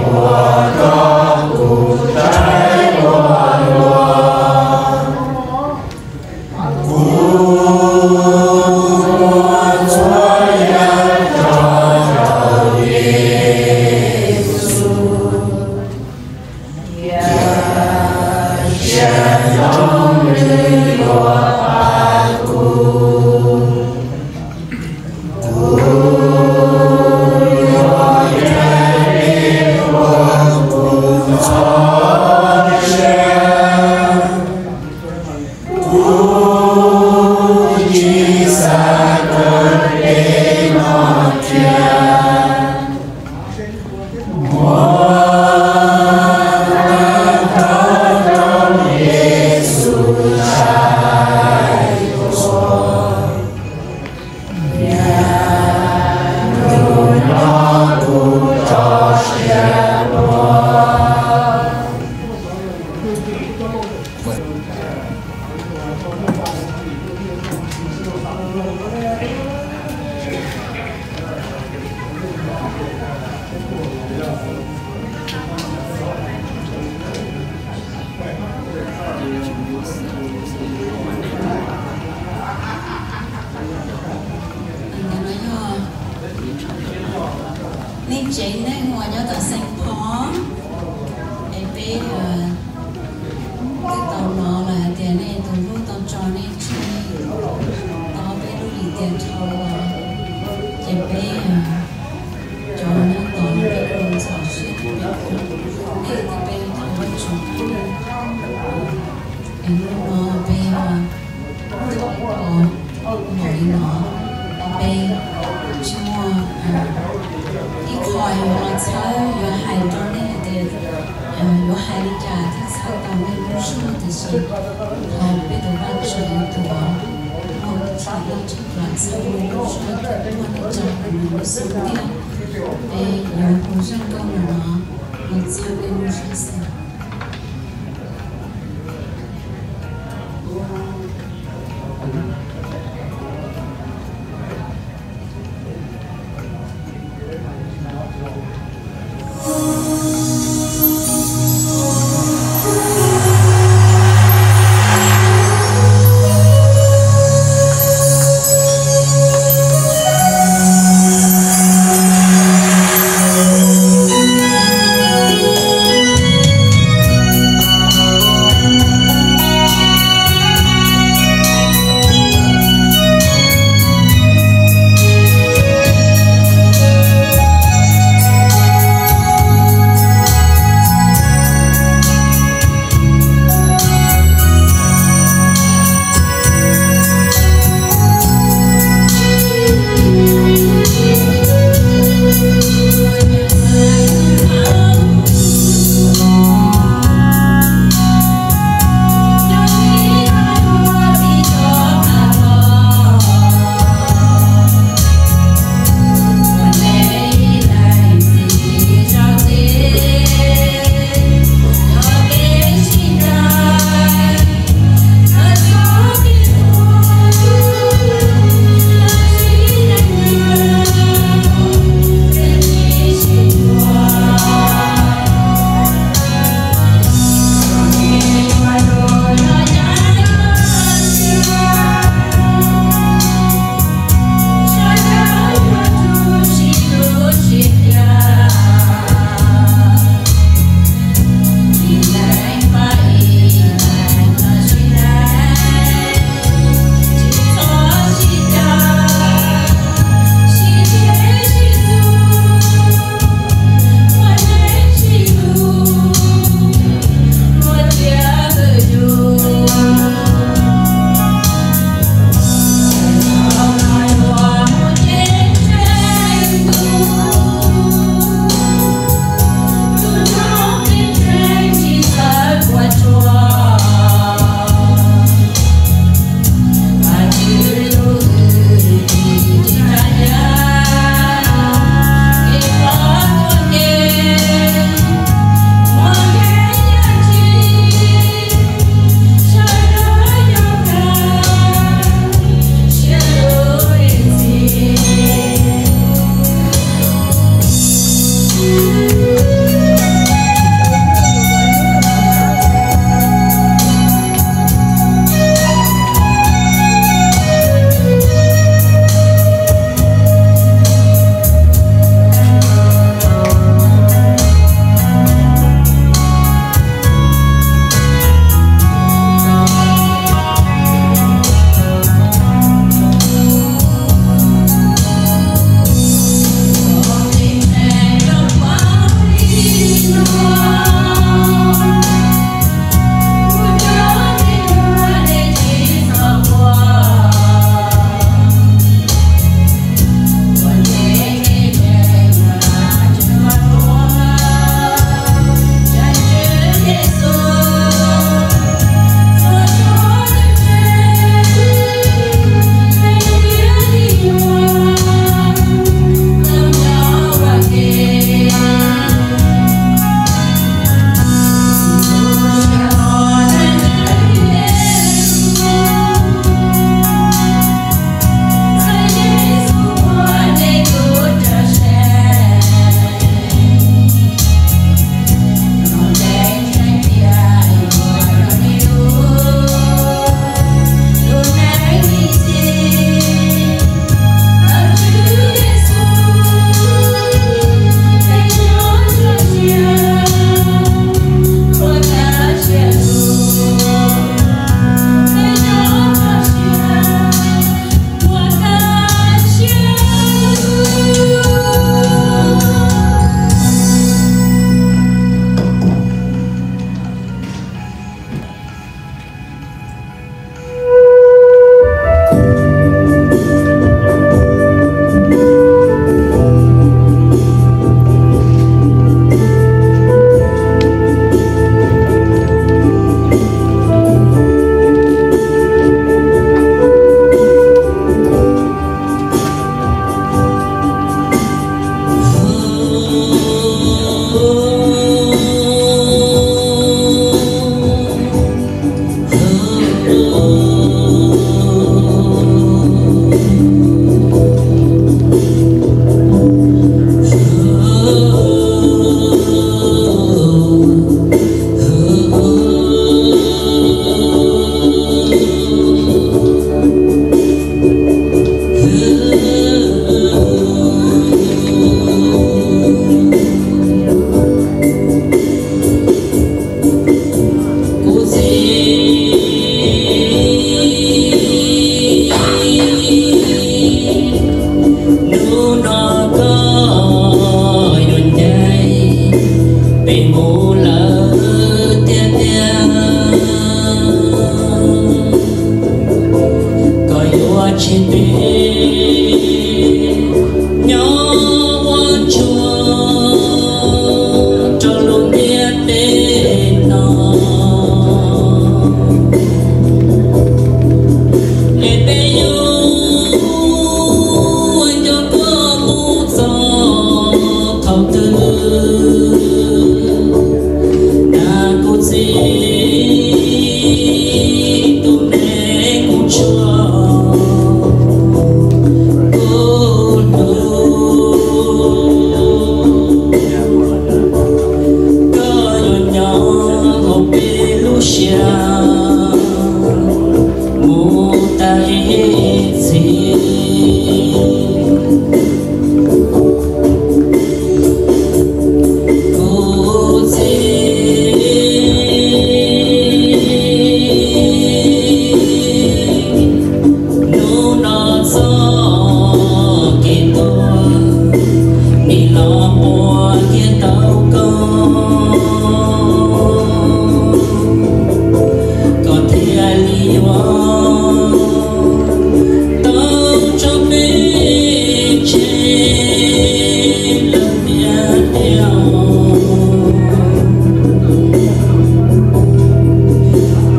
ua kom kuv saib ua luaj. Kuv muab txhua yam tso rau Yexus, cia siab ntsoov nws yuav pab kuv. Kuv yuav nrhiav tes uas kuv txoj sia. Kuv tsis xav kawm tej no tiag. Muab rau Yexus saib txhua. Hnub no kuv tso siab luag. Ntawm no yog nej tsev neeg uas nyob tom Saint Paul, es peb twb tau hnov lawm hais tias nej tus hlub tau tso nej tseg tau peb lub lim tiam dhau los, ces peb cov nyob tod peb kuj ntxhov siab, peb kuj, nej thiab peb thov Vajtswv pab, es hnub no peb tuaj ua npaum li no, peb tsis muaj ib qho yuav los txhawb yuav hais rau nej hais tias yuav hais li cas thiaj txhawb tau nej lub zog, tiam sis thov peb tus Vajtswv tus uas muaj txhua yam los txhawb nej lub zog thiab muaj nej tsa nws lub xub ntiag. Peb yuav hu zaj nkauj no los txhawb nej lub zog xwb. Nab kuv txiv, tus neeg kuv tsuag, kuv hlub, koj yuav nyob hauv peb lub siab mus tas ib txhis. Kuv txiv, hnub no txoj kev tuag, nim los puas thiaj tau koj, koj thiaj li yuav tau tso peb tseg lawm tiag tiag.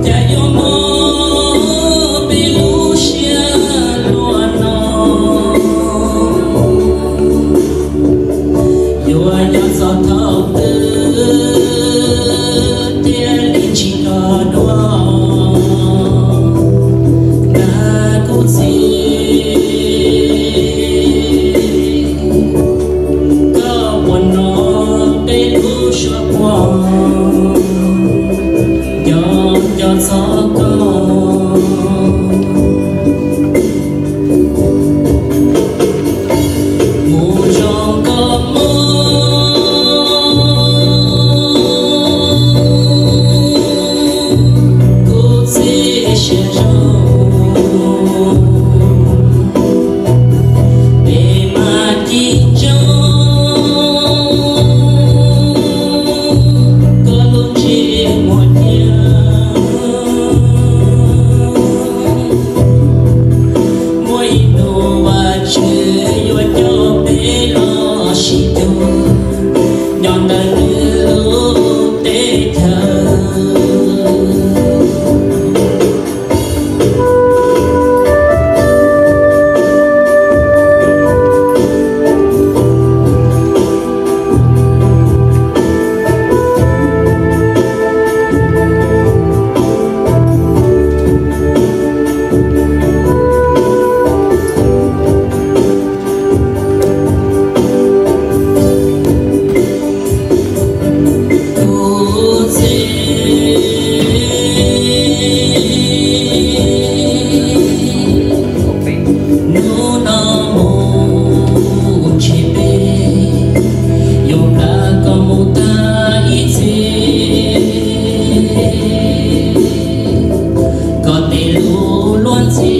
Cas yuav mob peb lub siab luaj no, yuav nyob txog thaum twg thiaj li tsis nco dua. Nab kuv txiv, koj puas hnov peb lub suab quaj, nco nco txog koj, mus zoo koj mob. Kuv txiv siab zoo, peb mas ci ntsoov koj lub ntsej muag cia. Muaj ib hnub Vajtswv yuav coj peb los sib cuag nyob ntawm nws lub teb chaws. Kuv txiv, hnub no mus ntsib peb, yuav nqa koj mus tag ib txhis, koj tej lub luag ntxhi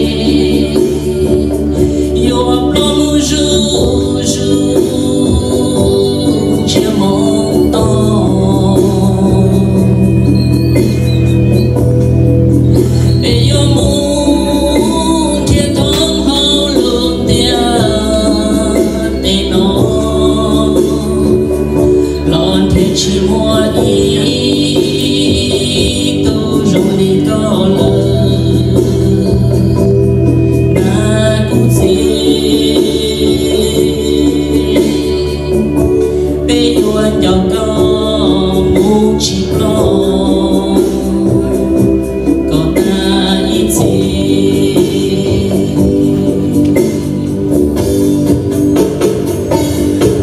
yuav ploj mus zuj zus ntsiag moo to. Peb yuav mus nrhiav thoob hauv lub ntiaj teb no, los nrhiav tsis muaj ib tug zoo li koj lawm, Nab kuv txiv. Peb yuav nco koj mus tsis ploj, koj tag ib txhis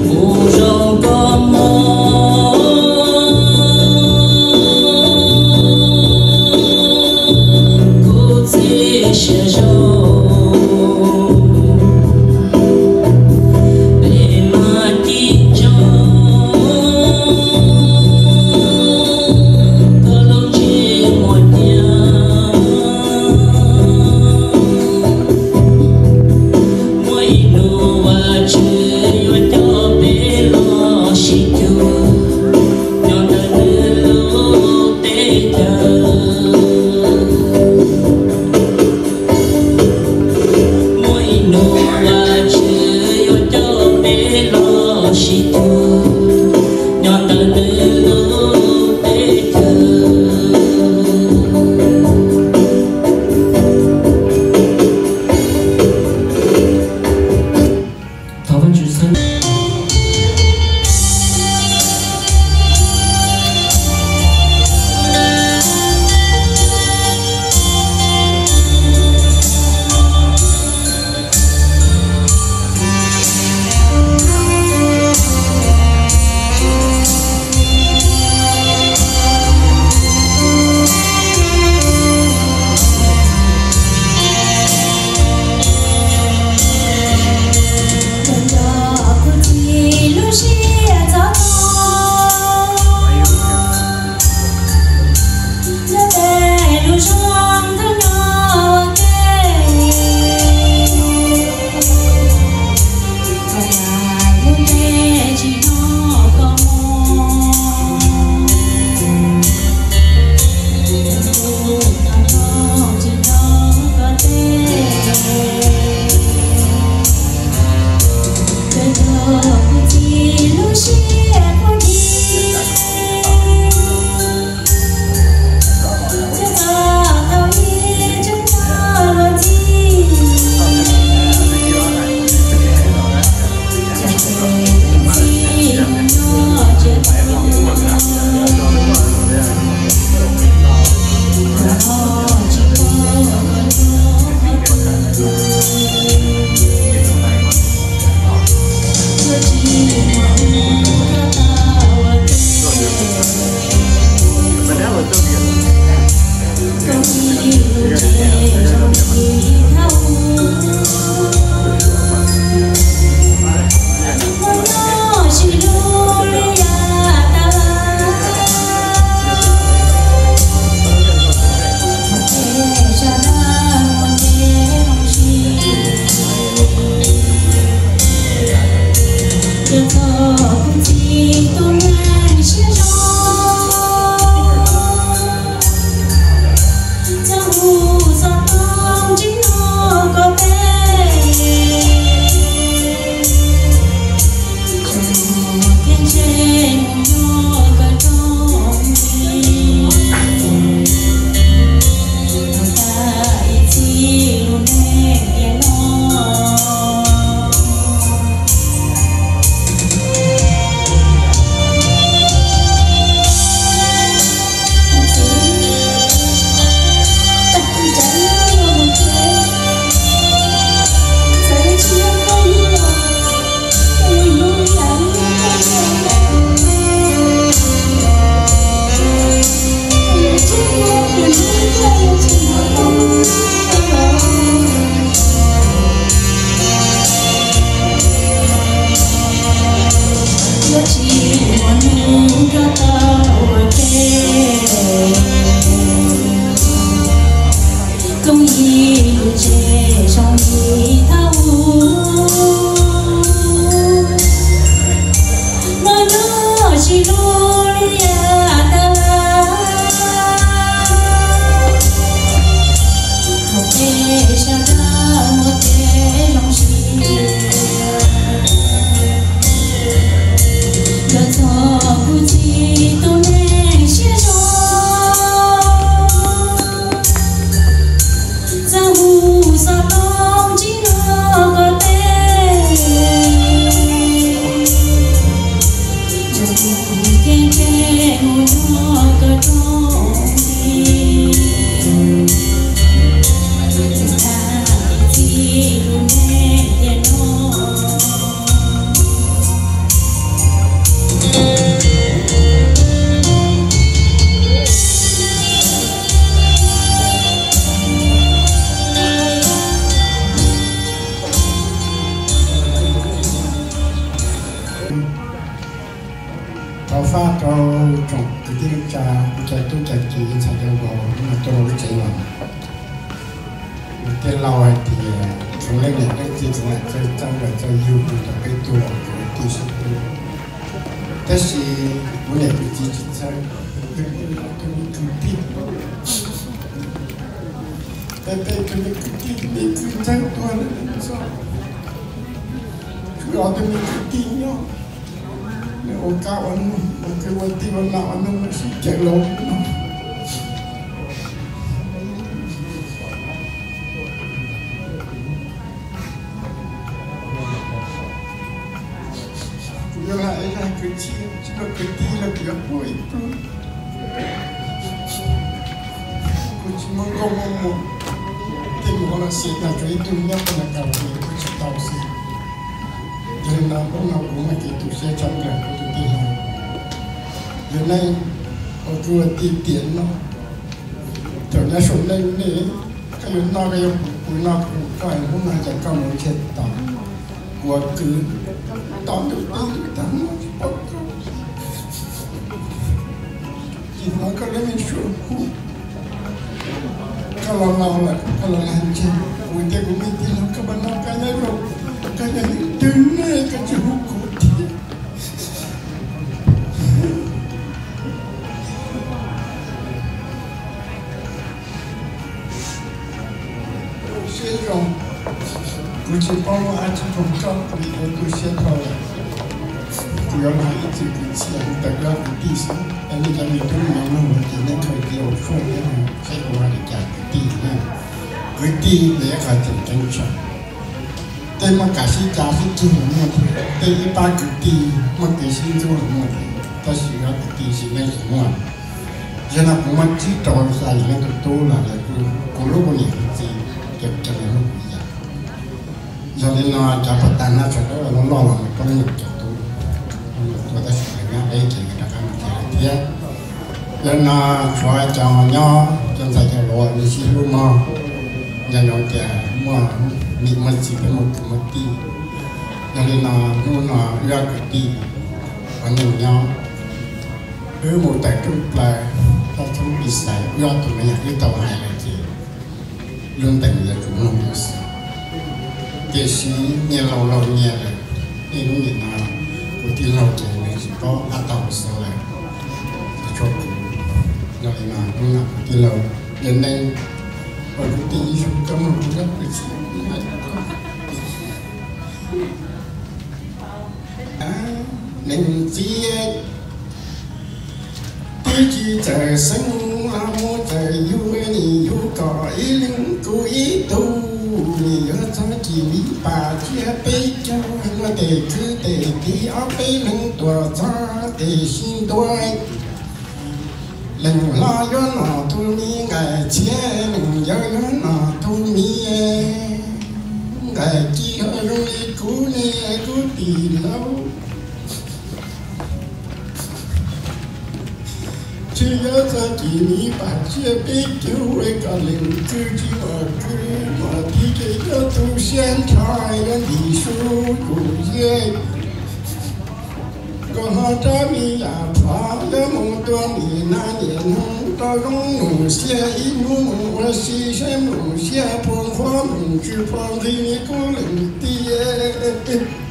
mus zoo koj mob. Kuv txiv siab zoo, peb mas ci ntsoov Thov fab rau tsoom kwv tij neej tsa, cov tub cov kiv, ntxhais cov vauv, tuaj rau lub tsev los. Nws thiaj lau hais tias txhua leej niam leej txiv txhua leej txawj txawj los txawj yug rau peb tug kwv tij sib hlub. Tab sis kuv niam kuv txiv tsis txawj, peb peb me kwv tij, peb peb tus me kwv tij, me kwv ntxawg tuag lawm, tsuas yog tus me kwv tij nyob, nws ua kab ua noog, ua kwv ua tij ua nam ua noog sib caum los no. Kuv yuav hais ib zaj kwv txhiaj tsis muaj kwv tij los kuv yuav qhuas ib pluag. Kuv tsis muaj nkauj muaj muam, tej mus ua los xiam tag tsuas ib tug nyob qhov no kav kuv tsis tau xwb. Yog li no hnub no kuv muaj kev tu siab tshaj plaws kuv tus tij laug. Yog nej ua kwv ua tij tiam no, thaum nyob saum neej nej, koj yuav noj koj yuav pw, pw noj pw, koj hnub no cas koj mus nrhiav tos, ua kwv tos ntuj teb tag hmo tsis pom koj. Tsis hnov koj lub me suab hu, koj los laus lawm koj los lag ntseg, kuv tias kuv me tij laug koj puas noj kab nyob zoo, koj yog leej twg ne koj tsis hu kuv thiab. Siab zoo, kuv tsis paub muaj dab tsi khoom koj vim kuv tu siab dhau lawm. Kuv yuav hais ib txwm kwv txhiaj tawm koj kwv tij xwb, es nej cov me tub me nyuam mloog ces nej khaws cia ua suab thiab saib kuv hais li cas kwv tij na. Kwv tij yog ib qho tseem ceeb tshaj. Tej muaj kam sib cav sib ceg los muaj thiab, tej ib pab kwv tij muaj kev sib ntxub los muaj thiab, tab sis ob kwv tij sim neej tsis muaj. Yog no kuv muaj tsib rau xya yim leej tus tub los lawv kuj lub kuv niam kuv txiv, ces kuv cov niam hlub kuv ib yam. Yog li no cov pog tag nab sawv daws loj loj los mus poob lawm cov tub, tuaj tab sis lawv nyob deb ces lawv rov qab mus tsev lawm thiab. Yog li no tshuav cov nyob, cov ntxhais cov vauv nws sib hlub mog, nco ntsoov tias muaj niam muaj txiv peb muaj kwv muaj tij. Yog li no hnub no wb ob kwv tij ua neej nyob, wb mus tawm rooj plaws, toj thoob pis xais, wb ob tug me nyuam wb tau hais lawm ces lub ntees yuav tsum mloog lub xwb. Tiam sis nyias laus laus nyias lawm, nej hnub nim no kuv tij laug ces nws tsis paub qab tau xov lawm, tsis tshua kuv. Yog li no hnub no kuv tij laug yog neeg uas kuv tij ib zaug koj mloog kuv zaj kwv txhiaj hais rau koj. Neeg txiv twb tsis txawj xeeb los mus txawj yug, nim yug kom ib leeg kuv ib tug, nim yuav txog kis mi pam tsiab peb caug, muaj tes khwv tes tiv ob peb leeg tuaj txog tes sib ntua. Leej hlob yuav nom tus mi nqaim txhiab, leej yawg yuav nom tus mi nqaim ci, ho zoo li kuv ne kuv tij laug. Tsis yuav txog kis mi pam tsiab peb caug, kom leej twg tsis muaj kwv muaj tij ces yuav tu siab nrho, yuav ntim su yus ziab. Nkauj hlob rab mi yam phov, yuav mus tua nim no niam noog rau zoo nus siab, ib hnub mus ua si saib nus siab puas nqhuab mus tsw puas nqhis li kuv leej tij.